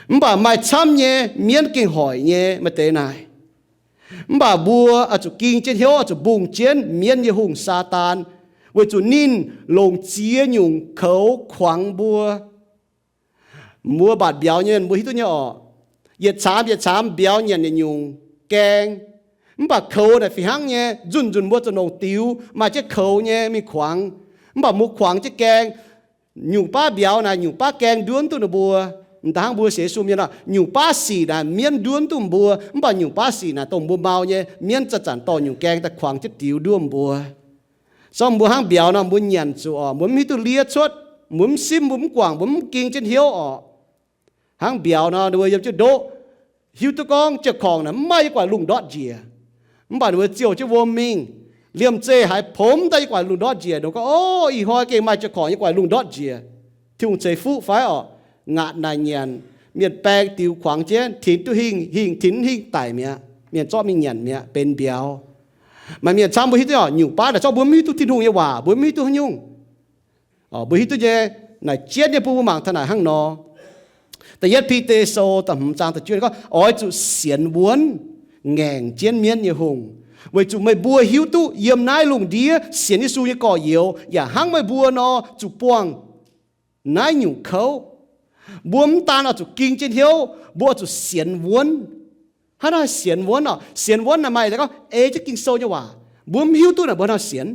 Mv baac maaih camv nyei mienv gengh hoic nyei maaih deix naaic. Mv baac mbuo oix zuqc ging jienv hnyouv, oix zuqc mbungh jienv mienv nyei hungh, Saadaan, weic zuqc ninh longc ziex nyungc koux kuangx mbuo. Mbuo mbatc mbiauz nyei mienh mbuo hiuv duqv nyei oc. Yietc caamx yietc caamx mbiauz nyanc yietc nyungc gaeng. Mv baac koux naaic fih hnangv nyei, nzunc-nzunc mbuo zuqc longc diux maaih jienv koux nyei mingh kuangx. Mv baac mbuo kuangx jienv gaeng, nyungc baav mbiauz naaic nyungc baav gaeng nduov mv duqv ninh mbuo. M'daaih hnangv mbuo sienx Yesu mienh nor, nyungc baav sic naaic mienv nduov mv duqv mbuo, mv baac nyungc baav sic naaic dongh mbuo mau nyei, mienv zanc-zanc dorh nyungc gaeng daaih kuangx jienv diux nduov mbuo. Se gorngv mbuo hnangv mbiauz nor, mbuo nyanc zuqc oc, mbuo mv hiuv duqv liev cuotv, mbuo mv simv, mbuo mv guangc, mbuo mv ging jienv hnyouv oc. Hnangv mbiauz nor, ninh mbuo yiem jienv ndoqv hiuv duqv gorngv jiez gorngc naaic mv maaih yie guaaic lungh ndortv njiec. Mv baac ninh mbuo ziouc jienv wuom mingh, liemh zeih haiz pomx daaih yie guaaic lungh ndortv njiec. Ninh gorngv, O, ih hnoi gengh maaih jiez gorngc yie guaaic lungh ndortv njiec. Tin-Hungh ceix fuqv fai oc? Ngaatc naaic nyanc, mienh baeng diux kuangx jienv, tinx duqv hingh, hingh tinx hingh daic mi'aqv. Mienh zorqv mingh nyanc mi'aqv, benx mbiauz. Maaih mienh camv mbuo hiuv duqv oc, nyungc baav naaic zorqv mbuo mv hiuv duqv Tin-Hungh nyei waac, mbuo mv hiuv duqv haaix nyungc. Mbuo hiuv duqv nyei, naaic jienv nyei bun mbuo mangc taux naaic hnangv nor. Da'yietv Bide Sou da'hmz zaang da'juov gorngv, oix zuqc sienx wuonv ngaengc jienv mienv nyei hungh, weic zuqc meih mbuo hiuv duqv yiem naaiv lungh ndiev sienx Yesu nyei gorx-youz yaac hnangv meih mbuo nor zuqc buangh naaiv nyungc kouv. Mbuo mv daan oix zuqc ging jienv hnyouv, mbuo oix zuqc sienx wuonv. Hnangv naaiv sienx wuonv oc, sienx wuonv naaic maaih gorngv ei jienv Ging-Sou nyei waac. Mbuo mv hiuv duqv naaic mbuo hnangv sienx.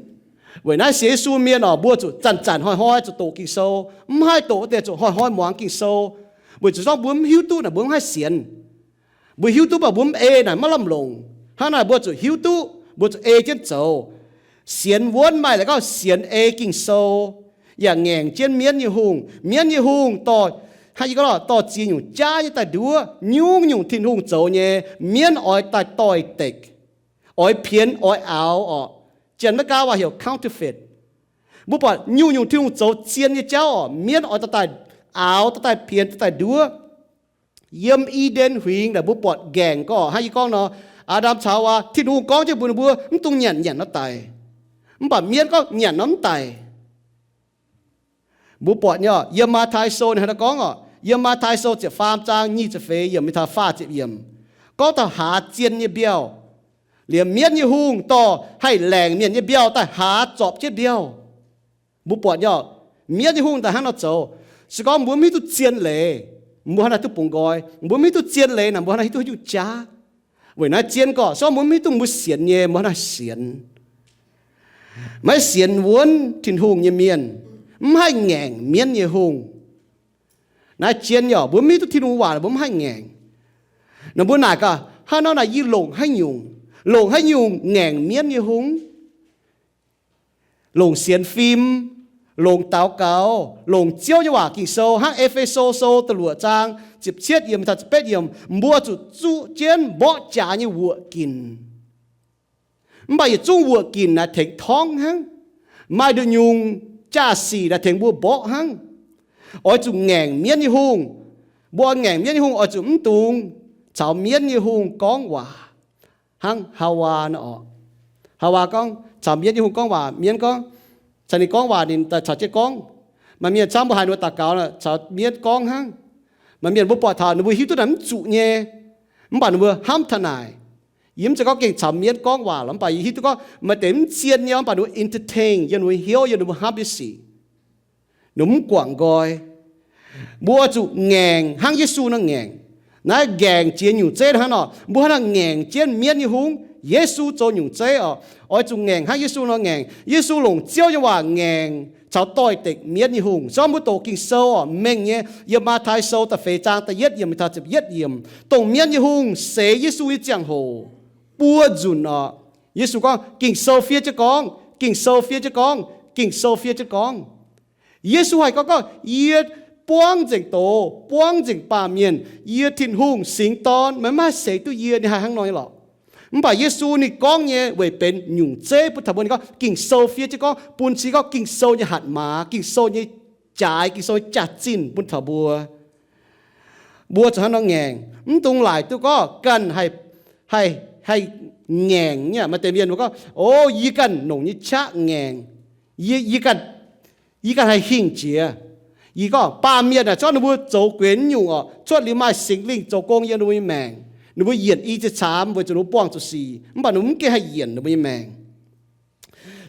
Weic naaiv sienx Yesu mienh oc, mbuo zuqc zanc-zanc hnoi-hnoi zuqc doqc Ging-Sou, mv haih doqc wuov deix zuqc hnoi-hnoi muangx Ging-Sou. Weic zuqc zorqv mbuo mv hiuv duqv naaic mbuo mv haih sienx. Mbuo hiuv duqv mv baac mbuo mv ei naaic maiv lamh longc. Hnangv naaic mbuo zuqc hiuv duqv, mbuo zuqc ei jienv zoux. Sienx wuonv maaih gorngv sienx ei Ging-Sou, yaac ngaengc jienv mienv nyei hungh. Mienv nyei hungh dorh Hnangv yie gorngv lorqc, dorh ziex nyungc jaav nyei daaih nduov, nyungc-nyungc Tin-Hungh zoux nyei, mienv oix daaih doix-dekc, oix pienx oix aaux orqc. Janx-Meigaa waac heuc counterfeit. Mbuo buatc nyungc-nyungc Tin-Hungh zoux zien nyei jauv orqc, mienv oix daaih aaux, daaih pienx, daaih nduov. Yiem I^nden Huingx naaic mbuo buatc ngaengc gorngv, hnangv yie gorngv nor, Aa^ndam caux Haawaa, Tin-Hungh gorngv jienv mbuox ninh mbuo mv dungx nyanc nyanc nor daic. Mv baac mienv gorngv nyanc nor mv daic. Mbuo buatc nyei orqc, yiem Matv^tai Sou ninh hnangv naaiv gorngv orqc, yiem Matv^tai Sou ziepc faam zaang nyic ziepc feix yiemc mingh taux faah ziepc yiemc, gorngv taux haaz zien nyei mbiauh, liemh mienv nyei hungh dorh haih laengc mienh nyei mbiauh daaih haaz zorpc jienv mbiauh. Mbuo buatc nyei orqc, mienv nyei hungh daaih hnangv nor zoux. Se gorngv mbuo mv hiuv duqv zien leiz, mbuo hnangv naaiv duqv bungx nqoi. Mbuo mv hiuv duqv zien leiz naaic, mbuo hnangv naaiv hiuv duqv haaix nyungc jaav. Weic naaiv zien gorqv, se gorngv mbuo mv hiuv duqv mbuo sienx nyei, mbuo hnangv naaiv sienx, maiv sienx wuonv Tin-Hungh nyei mienh, mv haih ngaengc mienv nyei hungh. Naaiv zien nyei orqc, mbuo mv hiuv duqv Tin-Hungh waac, mbuo mv haih ngaengc. Naaic mbuo naaic gaax, hnangv nor naaic yie longc haaix nyungc, longc haaix nyungc ngaengc mienv nyei hungh? Longc sienx fim, longc daux gaux, longc Ziouv nyei waac Ging-Sou, hnangv E^fe^so Sou da'luoqc zaang ziepc cietv yiemc taux ziepc betv yiemc, mbuo zuqc zuqv jienv mborqv jaax nyei wuoqc ginc. Mv baac yietc zungv wuoqc ginc naaic tengx torngv hnangv. Maaih nduqc nyungc jaa-sic naaic tengx mbuo mborqv hnangv. Oix zuqc ngaengc mienv nyei hungh. Mbuo oix ngaengc mienv nyei hungh oix zuqc mv dungx caux mienv nyei hungh gorngv waac. Hnangv Haawaa nor orqc. Haawaa gorngv caux mienv nyei hungh gorngv waac, mienv gorngv, caux ninh gorngv waac ninh daaih caux jienv gorngv. Maaih mienh camv mbuo haiz ninh mbuo daux gaux caux mienv gorngv hnangv. Maaih mienh mbuo buatc taux ninh mbuo hiuv duqv naaic mv zuqc nyei, mv baac ninh mbuo hnamv taux naaic. Yie mv zeiz gorngv gengh caux mienv gorngv waac lorqc, mv baac yie hiuv duqv gorngv maaih deix mv zien nyei, mv baac ninh mbuo entertain yiem ninh mbuo hnyouv, yiem ninh mbuo hnamv nyei sic. Ninh mbuo mv guangc nqoi. Mbuo oix zuqc ngaengc hnangv Yesu nor ngaengc. Naaiv ngaengc jiex nyungc zeiv hnangv nor, mbuo hnangv naaiv ngaengc jienv mienv nyei hungh. Yesu zoux nyungc zeiv orqc. Oix zuqc ngaengc hnangv Yesu nor ngaengc. Yesu longc Ziouv nyei waac ngaengc caux doix-dekc mienv nyei hungh. Se gorngv mbuo doqc Ging-Sou orqc, mengh nyei, yiem Matv^tai Sou da'feix zaang da'yietv yiemc mingh taux ziepc yietv yiemc, dongh mienv nyei hungh seix Yesu nyei ziangh hoc, buo nzunc orqc, Yesu gorngv, Ging-Sou fiev jienv gorngv, Ging-Sou fiev jienv gorngv, Ging-Sou fiev jienv gorngv. Yesu haih gorngv, gorngv, Yie buangv nzengc doz, buangv nzengc baamh mienh, yie Tin-Hungh singx dorn, meih maiv haih seix duqv yie. Ninh haih hnangv nor nyei lorqc. Mv baac Yesu ninh gorngv nyei weic benx nyungc zeiv bun taux mbuo. Ninh gorngv Ging-Sou fiev jienv gorngv, bun cing gorngv Ging-Sou nyei hatc maaz, Ging-Sou nyei jaaix, Ging-Sou nyei jaax-zinh bun taux mbuo. Mbuo zuqc hnangv nor ngaengc, mv dungx laaic duqv gorngv ganh haih, haih, haih ngaengc nyei. Maaih deix mienh mbuo gorngv, O, yie ganh longc nyei qaqv ngaengc. Yie, yie ganh, yie ganh haih hingh jiex. Yie gorngv baamh mienh aah, zorqv ninh mbuo zoux guenx nyungc orqc, cuotv liuz maaih Singx Lingh zoux gong yiem ninh mbuo nyei maengc. Ninh mbuo yienc i ziex caamx weic zuqc ninh mbuo buangh zuqc sic, mv baac ninh mbuo mv gengh haih yienc ninh mbuo nyei maengc.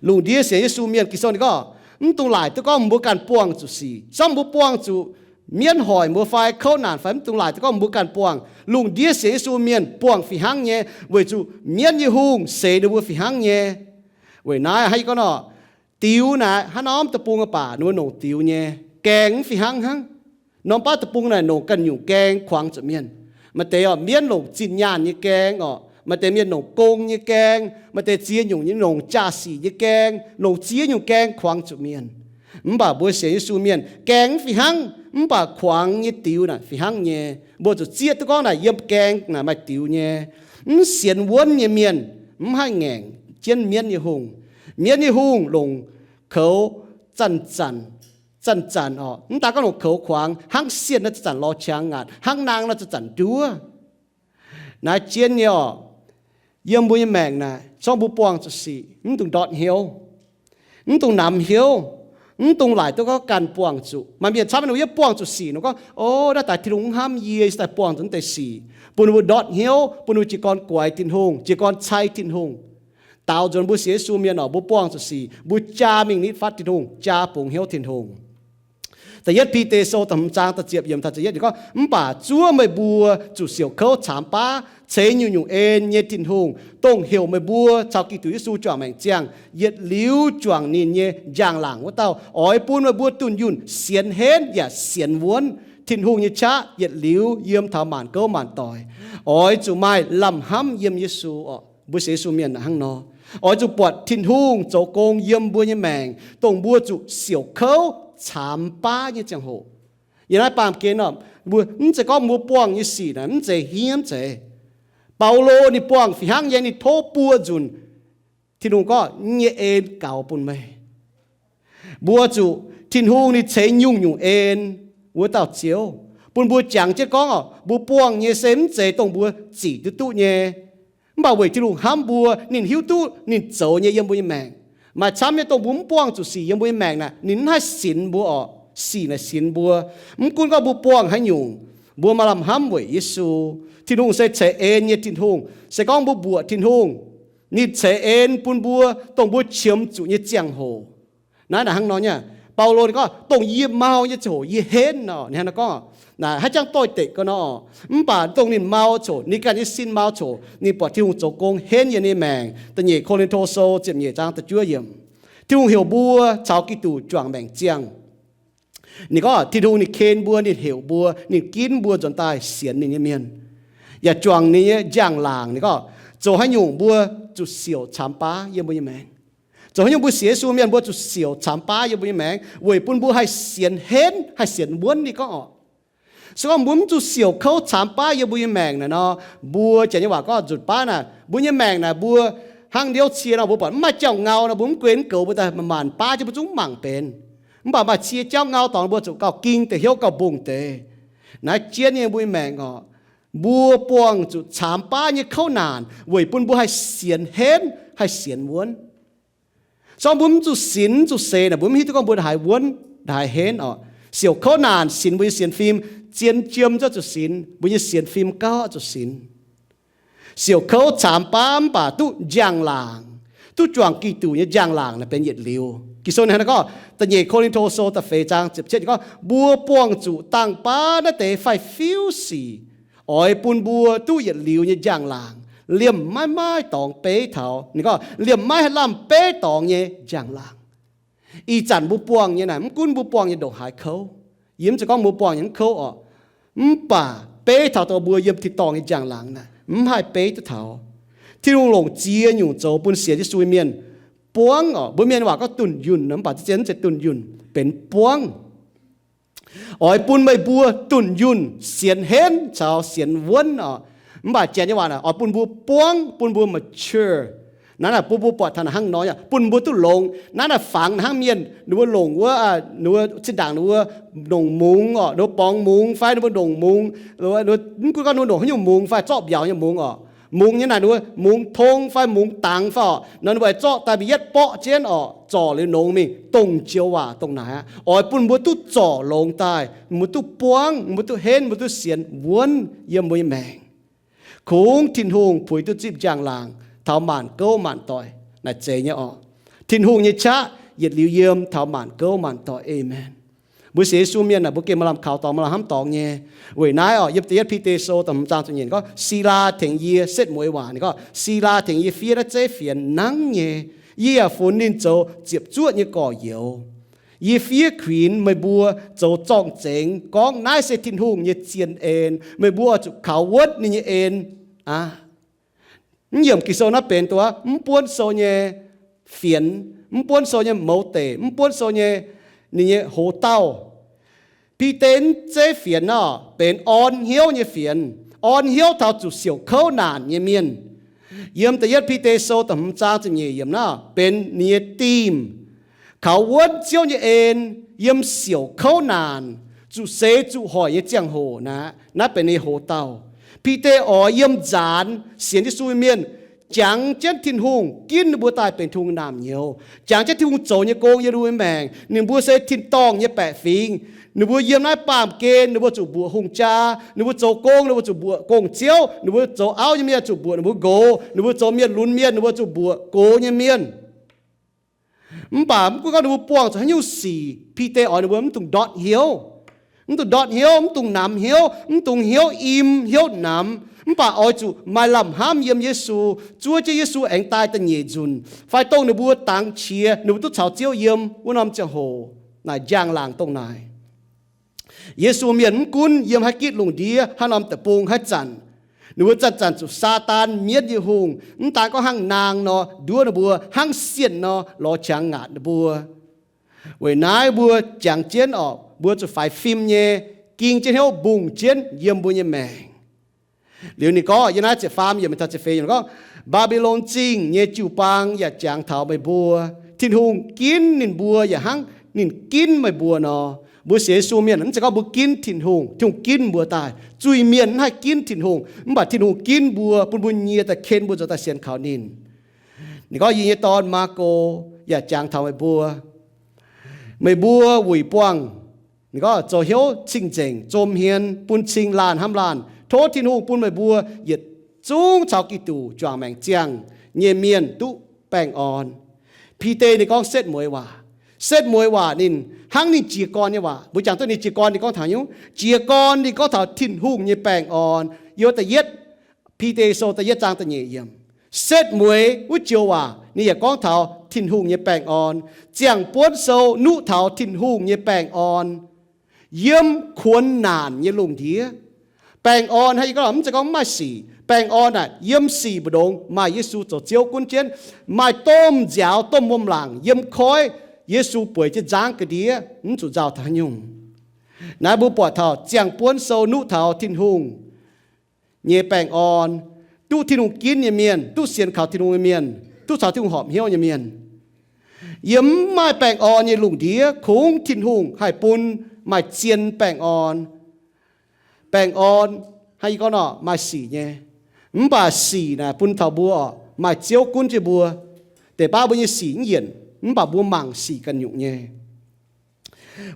Lungh ndiev sienx Yesu mienh, Ging-Sou ninh gorngv, mv dungx laaic duqv gorngv mbuo ganh buangh zuqc sic. Samv mbuo buangh zuqc mienv hoic mbuo fai kouv naanc fai, mv dungx laaic duqv gorngv mbuo ganh buangh. Lungh ndiev sienx Yesu mienh buangh fih hnangv nyei, weic zuqc mienv nyei hungh seix ninh mbuo fih hnangv nyei. Weic naaiv hnangv yie gorngv nor, diux naaic hnangv norm deic-bung baac ninh mbuo longc diux nyei, gaeng mv fih hnangv hnangv. Norm baav deic-bung naaic longc ganh nyungc gaeng kuangx zuqc mienh. Maaih deix orqc, mienv longc zinh nyaanh nyei gaeng orqc, maaih deix mienh longc gong nyei gaeng, maaih deix ziex nyungc nyei, longc jaa-sic nyei gaeng, longc ziex nyungc gaeng kuangx zuqc mienh. Mv baac mbuo sienx Yesu mienh gaeng mv fih hnangv, mv baac kuangx nyei diux naaic fih hnangv nyei. Mbuo zuqc zieqv duqv gorngv naaic yiem gaeng naaic maaih diux nyei. Mv sienx wuonv nyei mienh mv haih ngaengc jienv mienv nyei hungh. Mienv nyei hungh longc koux zanc-zanc, zanc-zanc orqc, mv daan gorngv longc koux kuangx, hnangv sienh nor zanc-zanc lorz qangx ngaatc, hnangv naang nor zanc-zanc nduov. Naaiv jien nyei orqc. Yiem mbuo nyei maengc naaic, zorqv mbuo buangh zuqc sic, mv dungx ndortv hnyouv, mv dungx namx hnyouv, mv dungx laaic duqv gorngv ganh buangh zuqc. Maaih mienh camv ninh mbuo yie buangh zuqc sic nor gorngv, O, naaiv daaih Tin-Hungh mv hnamv yie, yie daaih buangh zuqc naaiv deix sic. Bun ninh mbuo ndortv hnyouv, bun ninh mbuo jiez gorn guaix Tin-Hungh, jiez gorn cai Tin-Hungh. Daaux nzuonx mbuo sienx Yesu mienh orqc, mbuo buangh zuqc sic, mbuo jaa mingh nitv fatv Tin-Hungh, jaa bungx hnyouv Tin-Hungh. Da'yietv Bide Sou da'hmz zaang da'ziepc yiemc taux da'yietv yiemc gorngv, Mv baac zuov meih mbuo zuqc siouc kouv caamx baav ceix nyungc-nyungc en nyei Tin-Hungh, dongh heuc meih mbuo caux Giduc Yesu juangc maengc ziangh, yietc liuz juangc ninh nyei njang-laangc wuov dauh, oix bun meih mbuo dunh yunh sienx henv yaac sienx wuonv Tin-Hungh nyei qaqv yietc liuz yiem taux maanc gouv maanc doic. Oix zuqc maaih lamh hnamv yiem Yesu orqc. Mbuo sienx Yesu mienh hnangv nor, oix zuqc buatc Tin-Hungh zoux gong yiem mbuo nyei maengc, dongh mbuo zuqc siouc kouv caamx baav nyei ziangh hoc. Yiem naaiv baamh gen nor, mbuo mv zeiz gorngv mbuo buangh nyei sic naaic mv zeiz hniev mv zeiz. Baulo ninh buangh fih hnangv nyei, ninh tov buo nzunc. Tin-Hungh gorngv, Yie nyei en gaux bun meih. Mbuo zuqc Tin-Hungh ninh ceix nyungc-nyungc en, wuov dauh Ziouv, bun mbuo jangx jienv gorngv oc, mbuo buangh nyei se mv zeiz dongh mbuo zic duqv duqv nyei. Mv baac weic Tin-Hungh hnamv mbuo, ninh hiuv duqv ninh zoux nyei yiem mbuo nyei maengc. Maaih camv nyei dongh mbuo mv buangh zuqc sic yiem mbuo nyei maengc naaic, ninh mv haih sinx mbuo oc. Sic naaic sinx mbuo. Mv gunv gorngv mbuo buangh haaix nyungc, mbuo maaih lamh hnamv weic Yesu. Tin-Hungh se ceix en nyei Tin-Hungh. Se gorngv mbuo mbuoqc Tin-Hungh, ninh ceix en bun mbuo dongh mbuo qiemx zuqc nyei ziangh hoc. Naaiv naaic hnangv nor nyei. Baulo ninh gorngv, Dongh yie mau nyei ziangh hoc yie henv nor. Ninh hnangv nor gorngv, naaic haaix jangx doix-dekc gau nor. Mv baac dongh ninh mau ziangh hoc, ninh ganh nyei sin mau ziangh hoc, ninh buatc Tin-Hungh zoux gong henv yiem ninh maengc. Da'nyeic Ko^lin^to Sou ziepc nyeic zaang da'juov yiemc. Tin-Hungh heuc mbuo caux Giduc juangc maengc ziangh. Ninh gorngv Tin-Hungh ninh ken mbuo, ninh heuc mbuo, ninh ginv mbuo nzuonx daaih sienx ninh nyei mienh, yaac juangc ninh nyei njang-laangc. Ninh gorngv zoux haaix nyungc mbuo zuqc siouc caamx baav yiem mbuo nyei maengc. Zoux haaix nyungc mbuo sienx Yesu mienh mbuo zuqc siouc caamx baav yiem mbuo nyei maengc weic bun mbuo haih sienx henv, haih sienx wuonv. Ninh gorngv oc, se gorngv mbuo mv zuqc siouc kouv caamx baav yiem mbuo nyei maengc naaic nor, mbuo janx nyei waac gorngv nzunc baav naaic, mbuo nyei maengc naaic mbuo hnangv ndiouv cie nor, mbuo buatc mv maaih jauv-ngau nor, mbuo mv guei mv goux, mbuo daaih maanc baav jienv mbuo zungv mangc benx. Mv baac maaih cie jauv-ngau dorngx mbuo zuqc gauh ging deix hnyouv, gauh mbungh deix. Naaiv jienv nyei mbuo nyei maengc oc, mbuo buangh zuqc caamx baav nyei kouv naanc weic bun mbuo haih sienx henv, haih sienx wuonv. Se gorngv mbuo mv zuqc sinx, mv zuqc seix naaic, mbuo mv hiuv duqv gorngv mbuo haaix wuonv, haaix henv oc. Siouc kouv naanc sinx mbuo nyei sienx fim, zien jiem zuqc sinx, mbuo nyei sienx fim gauh zuqc sinx. Siouc kouv caamx baav mv baac duqv njang-laangc, duqv juangc Giduc nyei njang-laangc naaic benx yietc liuz. Ging-Sou hnangv naaiv gorngv, Da'nyeic Ko^lin^to Sou da'feix zaang ziepc cietv gorngv, mbuo buangh zuqc dangh baav naaiv deix fai-fiuv sic, oix bun mbuo duqv yietc liuz nyei njang-laangc, liemh maiv maaih dorngx beiv taux. Ninh gorngv liemh maiv haih lamh beiv dorngx nyei njang-laangc. Ih zanc mbuo buangh nyei naaic, mv gunv mbuo buangh nyei ndongc haaix kouv, yie mv zeiz gorngv mbuo buangh nyei mv kouv oc, mv baac beiv taux dongh mbuo yiem tin-dorngh nyei njang-laangc naaic, mv haih beiv duqv taux. Tin-Hungh longc ziex nyungc zoux bun sienx Yesu nyei mienh buangv oc. Mbuo mienh waac gorngv dunh yunh, mv baac zien mv zeiz dunh yunh, benx buangv. Oix bun meih mbuo dunh yunh, sienx henv caux sienx wuonv oc. Mv baac janx nyei waac naaic oix bun mbuo buangv, bun mbuo mature. Naaiv naaic bun mbuo buatc taux naaic hnangv nor, bun mbuo duqv longx. Naaiv naaic fangx naaic hnangv mienh ninh mbuo longc wuov, ninh mbuo zinh ndaangc ninh mbuo ndongc mungz oc, ninh mbuo borngz mungz fai ninh mbuo ndongc mungz, mv gunv gorngv ninh mbuo ndongc haaix nyungc mungz fai zorqv mbiauz nyei mungz oc. Mungz nyei naaic ninh mbuo mungz tong fai mungz dangx fai oc, nor ninh mbuo zorqv daaih mingh yietv borqv jienv oc, zorc liuz nongx mingh, dongh joux waac dongh naaic aqv. Oix bun mbuo duqv zorc longx daaih, mbuo duqv buangv, mbuo duqv henv, mbuo duqv sienx wuonv yiem mbuo nyei maengc. Kungx Tin-Hungh puix duqv zipv njang-laangc taux maanc gouv maanc doic naaic zeiz nyei oc. Tin-Hungh nyei qaqv yietc liuz yiem taux maanc gouv maanc doic. Aamen. Mbuo sienx Yesu mienh naaic, mbuo gengh maaih lamh kaux dorngx, maaih lamh hnamv dorngx nyei. Weic naaiv oc, yiem da'yietv Bide Sou da'hmz zaang ziepc nyeic gorngv, Si^laa tengx yie, setv mueiz waac ninh gorngv, Si^laa tengx yie fiev naaiv zeiv fienx nangv nyei. Yie yaac funx ninh zoux ziepc zuoqv nyei gorx-youz. Yie fiev kuinx meih mbuo zoux zorng-zengx gorngv naaiv se Tin-Hungh nyei zien en. Meih mbuo oix zuqc kaux wuonv ninh nyei en aqv. Mv yiemc Ging-Sou naaiv benx duqv mv buonv sou nyei fienx, mv buonv sou nyei mouz deic, mv buonv sou nyei ninh nyei hoz dauh. Bide mv zeiv fienx nor, benx orn hnyouv nyei fienx, orn hnyouv taux zuqc siouc kouv naanc nyei mienh. Yiem da'yietv Bide Sou da'hmz zaang ziepc nyeic yiemc naaiv benx ninh nyei dimh, kaux wuonv Ziouv nyei en yiem siouc kouv naanc, zuqc seix zuqc hoic nyei ziangh hoc naaiv, naaiv benx ninh nyei hoz dauh. Bide oix yiem nzaanx sienx Yesu nyei mienh jangx jienv Tin-Hungh ginv ninh mbuo daaih benx Tin-Hungh naamh nyouz, jangx jienv Tin-Hungh zoux nyei gong yiem ninh mbuo nyei maengc. Ninh mbuo se tin-dorngh nyei baeqc fingx. Ninh mbuo yiem naaiv baamh gen ninh mbuo zuqc mbuoqc hungh jaa. Ninh mbuo zoux gong ninh mbuo zuqc mbuoqc gong-ziouv. Ninh mbuo zoux auv nyei mienh zuqc mbuoqc ninh mbuo nqox. Ninh mbuo zoux mienh lunx mienh ninh mbuo zuqc mbuoqc gox nyei mienh. Mv baac mv gunv gorngv ninh mbuo buangh zuqc haaix nyungc sic, Bide oix ninh mbuo mv dungx ndortv hnyouv, mv dungx ndortv hnyouv, mv dungx namx hnyouv, mv dungx hnyouv im hnyouv namx. Mv baac oix zuqc maaih lamh hnamv yiem Yesu, zuov jienv Yesu aengx daaih da'nyeic nzunc, fai dongh ninh mbuo dangx qiex ninh mbuo duqv caux Ziouv yiem wuov norm ziangh hoc. Naaic njang-laangc dongh naaic. Yesu mienh mv gunv yiem haaix gitv lungh ndiev, haaix norm deic-bung, haaix zanc, ninh mbuo zanc-zanc zuqc Saadaan, mienv nyei hungh, mv daan gorngv hnangv naang nor nduov ninh mbuo, hnangv sienh nor lorz qangx ngaatc ninh mbuo. Weic naaiv mbuo jangx jienv oc, mbuo zuqc faix fim nyei ging jienv hnyouv mbungh jienv yiem mbuo nyei maengc. Liuz ninh gorngv, yiem naaiv ziepc faam yiemc taux ziepc feix yiemc gorngv, Mbaa^mbi^lon Zingh nyei jiu-baang yaac jangx taux meih mbuo. Tin-Hungh ginv ninh mbuo yaac hnangv ninh ginv meih mbuo nor. Mbuo sienx Yesu mienh, mv zeiz gorngv mbuo ginv Tin-Hungh, Tin-Hungh ginv mbuo daaih. Zuiz-mienh mv haih ginv Tin-Hungh, mv baac Tin-Hungh ginv mbuo, bun mbuo nyie daaih ken mbuo zoux daaih sienx kaux ninh. Ninh gorngv, Yie nyei dorn, Maako, yaac jangx taux meih mbuo. Meih mbuo wuic buangh, ninh gorngv, zoux hnyouv cing-nzengc, zom hmien, bun cing laanh hnamv laanh. Tov Tin-Hungh bun meih mbuo yietc zungv caux Giduc juangc maengc ziangh nyei mienh duqv baengh orn. Bide ninh gorngv setv mueiz waac. Setv mueiz waac ninh hnangv ninh jiez gorn nyei waac. Mbuo jangx duqv ninh jiez gorn ninh gorngv taux nyungc. Jiez gorn ninh gorngv taux Tin-Hungh nyei baengh orn. Yiem da'yietv Bide sou da'yietv zaang da'nyeic yiemc. Setv mueiz wuov joux waac ninh yaac gorngv taux Tin-Hungh nyei baengh orn. Ziangh Buonv Sou nuqv taux Tin-Hungh nyei baengh orn. Yiem kuonx naanc nyei lungh ndiev, baengh orn hnangv yie gorngv, mv zeiz gorngv mv maaih sic. Baengh orn naaic yiem sic mbu'ndongx maaih Yesu zoux Ziouv gunv jienv, maaih domh nziaaux domh wuom-laangc yiem koiv, Yesu bueix jienv nzangv ga'ndiev, mv zuqc nzauh taux haaix nyungc. Naaiv mbuo buatc taux Ziangh Buonv Sou nuqv taux Tin-Hungh nyei baengh orn, duqv Tin-Hungh ginv nyei mienh, duqv sienx kaux Tin-Hungh nyei mienh, duqv caux Tin-Hungh horpc hnyouv nyei mienh. Yiem mv maaih baengh orn nyei lungh ndiev, kungx Tin-Hungh haih bun maaih zien baengh orn. Baengh orn, hnangv yie gorngv nor, maaih sic nyei. Mv baac sic naaic bun taux mbuo oc, maaih Ziouv gunv jienv mbuo. Deix baav mbuo nyei sic mv yienc, mv baac mbuo mangc sic ganh nyungc nyei.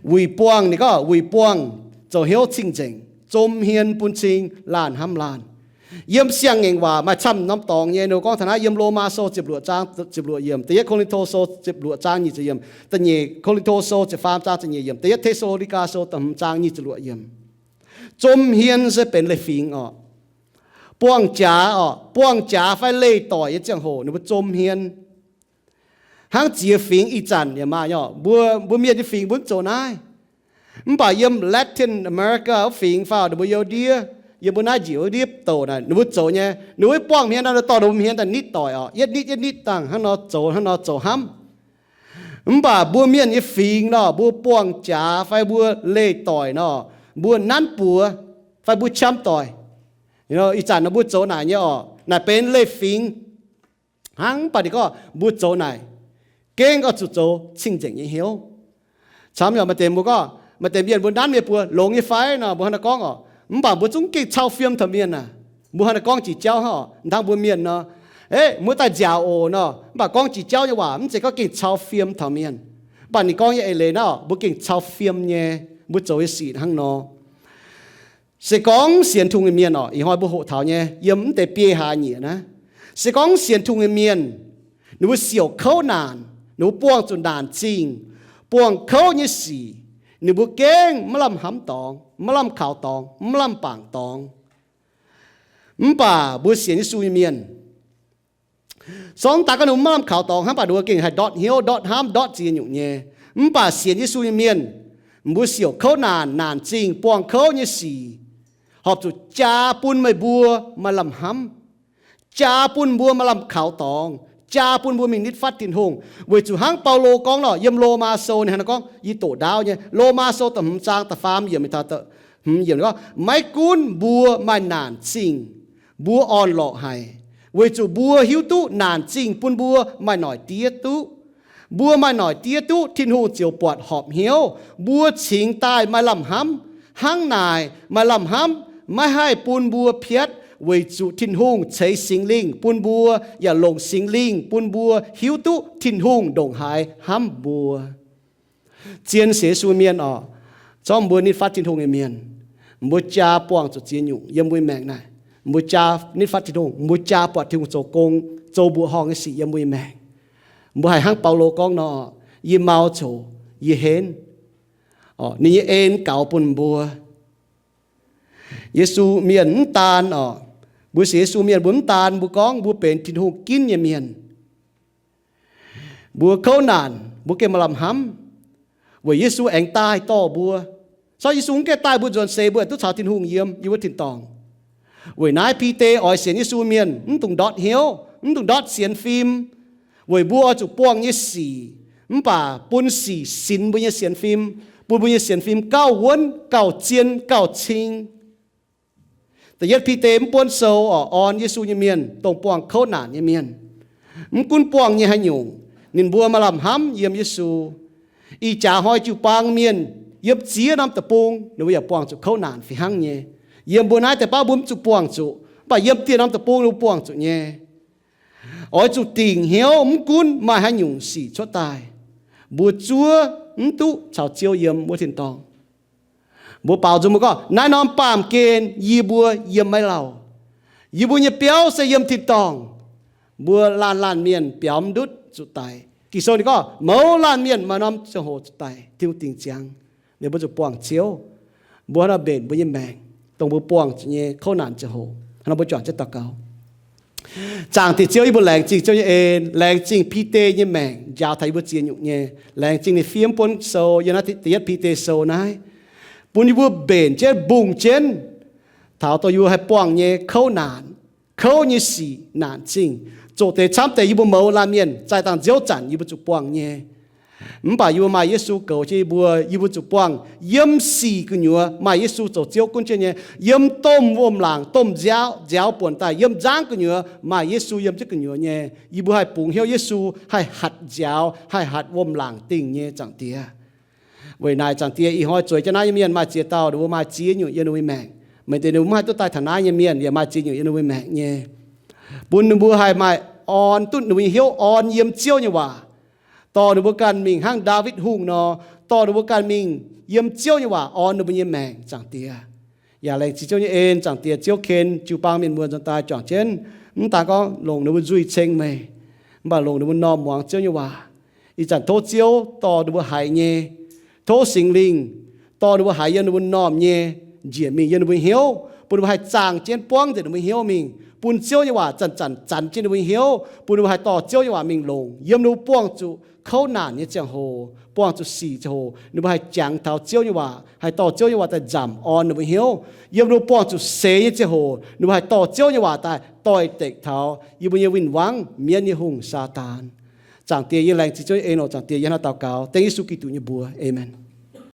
Wuic buangh, ninh gorngv wuic buangh zoux hnyouv cing-nzengc, zom hmien bun cing laanh hnamv laanh. Yiem Siang-Ngaengc Waac maaih camv norm dorngx nyei, ninh gorngv taux naaiv yiem Lomaa Sou ziepc luoqc zaang ziepc luoqc yiemc, da'yietv Ko^lin^to Sou ziepc luoqc zaang nyic ziepc yiemc, da'nyeic Ko^lin^to Sou ziepc faam zaang ziepc nyeic yiemc, da'yietv Te^saa^lo^ni^gaa Sou da'hmz zaang nyic ziepc luoqc yiemc. Zom hmien se benx leiz-fingx oc. Buangh jaax oc, buangh jaax fai leih doic nyei ziangh hoc ninh mbuo zom hmien. Hnangv ziex fingx ih zanc yaac maaih nyei oc. Mbuo, mbuo mienh nyei fingx mbuo mv zoux naaiv. Mv baac yiem Latin America wuov fingx fai ninh mbuo youz ndiev, yiem mbuo naaiv njiec wuov ndiev douc naaic, ninh mbuo zoux nyei. Ninh mbuo buangh hmien nor, ninh dorh ninh mbuo hmien daaih nitv doic oc, yietv nitv yietv nitv dangh hnangv nor zoux, hnangv nor zoux hnamv. Mv baac mbuo mienh nyei fingx nor, mbuo buangh jaax fai mbuo leih doic nor, mbuo nanv buoz fai mbuo qam doic. Ih zanc nor mbuo zoux naaic nyei oc, naaic benx leiz-fingx. Hnangv mv baac ninh gorngv mbuo zoux naaic, gengh oix zuqc zoux cing-nzengc nyei hnyouv. Camv yaac maaih deix mbuo gorngv, maaih deix mienh mbuo nanv mienh buoz longx nyei fai nor, mbuo hnangv naaiv gorngv oc. Mv baac mbuo zungv gengh cau fiem taux mienh aac. Mbuo hnangv naaiv gorngv jiex jauv hnangv oc, mv dangh mbuo mienh nor, eix, mbuo daaih nziaauc oc nor, mv baac gorngv jiex jauv nyei waac mv zeiz gorngv gengh cau fiem taux mienh. Mv baac ninh gorngv nyei eix leiz naaiv oc, mbuo gengh cau fiem nyei, mbuo zoux nyei sic hnangv nor. Se gorngv sienx Tin-Hungh nyei mienh oc, ih hnoi mbuo hoqc taux nyei, yiem mv deix biei hlaax nyieqc naaiv, se gorngv sienx Tin-Hungh nyei mienh, ninh mbuo siouc kouv naanc, ninh mbuo buangh zuqc naanc zingh, buangh kouv nyei sic, ninh mbuo gengh maiv lamh hnamv dorngx, maiv lamh kaux dorngx, maiv lamh bangc dorngx. Mv baac mbuo sienx Yesu nyei mienh, sorng daaih gorngv ninh mbuo maiv lamh kaux dorngx hnangv, mv baac ninh mbuo gengh haih ndortv hnyouv, ndortv hnamv, ndortv ziex nyungc nyei. Mv baac sienx Yesu nyei mienh, mbuo siouc kouv naanc, naanc zingh, buangh kouv nyei sic, horpc zuqc jaa bun meih mbuo maaih lamh hnamv, jaa bun mbuo maaih lamh kaux dorngx, jaa bun mbuo mingh nitv fatv Tin-Hungh. Weic zuqc hnangv Baulo gorngv nor, yiem Lomaa Sou ninh hnangv naaiv gorngv, yie doqc ndaauv nyei, Lomaa Sou da'hmz zaang da'faam yiemc mingh taux da'hmz yiemc gorngv, maiv gunv mbuo maaih naanc zingh, mbuo orn-lorqc haic, weic zuqc mbuo hiuv duqv naanc zingh bun mbuo maaih noic diev duqv. Mbuo maaih noic diev duqv, Tin-Hungh ziouc buatc horpc hnyouv, mbuo cingx daaih maaih lamh hnamv. Hnangv naaic, maaih lamh hnamv maiv haih bun mbuo piatv, weic zuqc Tin-Hungh ceix Singx Lingh bun mbuo, yaac longc Singx Lingh bun mbuo hiuv duqv Tin-Hungh ndongc haaix hnamv mbuo. Zien sienx Yesu mienh oc, zorngv mbuo nitv fatv Tin-Hungh nyei mienh, mbuo jaa buangh zuqc ziex nyungc yiem mbuo maengc naaic. Mbuo jaa nitv fatv Tin-Hungh, mbuo jaa buatc Tin-Hungh zoux gong, zoux mbuoqc horngh nyei sic yiem mbuo nyei maengc. Mbuo haih hnangv Baulo gorngv nor, yie mau coux, yie henv. Ninh nyei en gaux bun mbuo. Yesu mienh mv daan oc, mbuo sienx Yesu mienh mbuo mv daan mbuo gorngv mbuo benx Tin-Hungh ginv nyei mienh. Mbuo kouv naanc, mbuo gengh maaih lamh hnamv, weic Yesu aengx daaih dorh mbuo. Sorng Yesu mv gaengh daaih mbuo nzuonx seix, mbuo aengx duqv caux Tin-Hungh yiem yiem wuov tin-dorngh. Weic naaiv Bide oix sienx Yesu mienh mv dungx ndortv hnyouv, mv dungx ndortv sienx fim, weic mbuo oix zuqc buangh nyei sic, mv baac bun sic sinx mbuo nyei sienx fim, bun mbuo nyei sienx fim gauh wuonv, gauh zien, gauh cing. Da'yietv Bide mv buonv sou oc, orn Yesu nyei mienh dongh buangh kouv naanc nyei mienh. Mv gunv buangh nyei haaix nyungc, ninh mbuo maaih lamh hnamv yiem Yesu. Ih jaax hnoi jiu-baang mienh yiem ziex norm deic-bung ninh mbuo yaac buangh zuqc kouv naanc fih hnangv nyei. Yiem mbuo naaiv deix baav mbuo mv zuqc buangh zuqc, mv baac yiem dieh norm deic-bung ninh mbuo buangh zuqc nyei. Oix zuqc dingc hnyouv mv gunv maaih haaix nyungc sic cuotv daaih, mbuo zuov mv duqv caux Ziouv yiem wuov tin-dorngh. Mbuo baaux nzung mbuo gorngv, naaiv norm baamh gen yie mbuo yiem maiv lauh. Yie mbuo nyei biauv se yiem tin-dorngh. Mbuo laanh laanh mienh biaux mv ndutv zuqc daic. Ging-Sou ninh gorngv mouz laanh mienh maaih norm ziangh hoc zuqc daic, Tin-Hungh dingc ziangx. Ninh mbuo zuqc buangh Ziouv. Mbuo hnangv nor mbenc mbuo nyei maengc, dongh mbuo buangh zuqc nyei kouv naanc ziangh hoc. Hnangv nor mbuo juangc jienv daux gaux. Zaangc Diex Ziouv, yie mbuo laengz zingh Ziouv nyei en, laengz zingh Bide nyei maengc njaaux taux yie mbuo ziex nyungc nyei. Laengz zingh ninh fiem buonv sou yiem naaiv Da'yietv Bide sou naaiv, bun yie mbuo mbenc jienv, mbungh jienv taux dongh yie mbuo haih buangh nyei kouv naanc, kouv nyei sic, naanc zingh. Zoqc deix camv deix yie mbuo mouz laanh mienh zaih dangh nziouv zanc yie mbuo zuqc buangh nyei. Mv baac yie mbuo maaih Yesu goux jienv yie mbuo, yie mbuo zuqc buangh yiem sic gu'nyuoz maaih Yesu zoux Ziouv gunv jienv nyei, yiem domh wuom-laangc, domh nziaaux, nziaaux buonc daaih yiem nzangv gu'nyuoz maaih Yesu yiem jienv gu'nyuoz nyei. Yie mbuo haih bungx hnyouv Yesu, haih hatc nziaaux, haih hatc wuom-laangc dingh nyei, Zaangc Diex. Weic naaic, Zaangc Diex, ih hnoi zueiz jienv naaiv nyei mienh maaih ziex dauh ninh mbuo maaih ziex nyungc yiem ninh mbuo nyei maengc. Maaih deix ninh mbuo mv haih duqv daaih taux naaiv nyei mienh yaac maaih ziex nyungc yiem ninh mbuo nyei maengc nyei. Bun ninh mbuo haih maaih orn duqv ninh mbuo nyei hnyouv, orn yiem Ziouv nyei waac, dorh ninh mbuo ganh mingh hnangv Ndaawitv Hungh nor, dorh ninh mbuo ganh mingh yiem Ziouv nyei waac orn ninh mbuo nyei maengc, Zaangc Diex. Yaac laengz zingh Ziouv nyei en, Zaangc Diex, Ziouv ken jiu-baang mienh mbuo nzuonx daaih juangc jienv, mv daan gorngv longc ninh mbuo nzuih ceng meih, mv baac longc ninh mbuo normh muangx Ziouv nyei waac. Ih zanc tov Ziouv dorh ninh mbuo haiz nyei, tov Singx Lingh dorh ninh mbuo haiz yiem ninh mbuo normh nyei njiec mingh yiem ninh mbuo hnyouv, bun ninh mbuo haih zaangh jienv buangv nzengc ninh mbuo hnyouv mingh, bun Ziouv nyei waac zanc-zanc zanx jienv ninh mbuo hnyouv, bun ninh mbuo haih dorh Ziouv nyei waac mingh longc. Yiem ninh mbuo buangh zuqc kouv naanc nyei ziangh hoc, buangh zuqc sic ziangh hoc, ninh mbuo haih jangx taux Ziouv nyei waac, haih dorh Ziouv nyei waac daaih nzamc orn ninh mbuo hnyouv. Yiem ninh mbuo buangh zuqc seix nyei ziangh hoc, ninh mbuo haih dorh Ziouv nyei waac daaih doix-dekc taux yie mbuo nyei win-wangv, mienv nyei hungh, Saadaan. Zaangc Diex, yie laengz zingh Ziouv nyei en oc. Zaangc Diex, yie hnangv naaiv daux gaux dengv Yesu Giduc nyei mbuox. Aamen.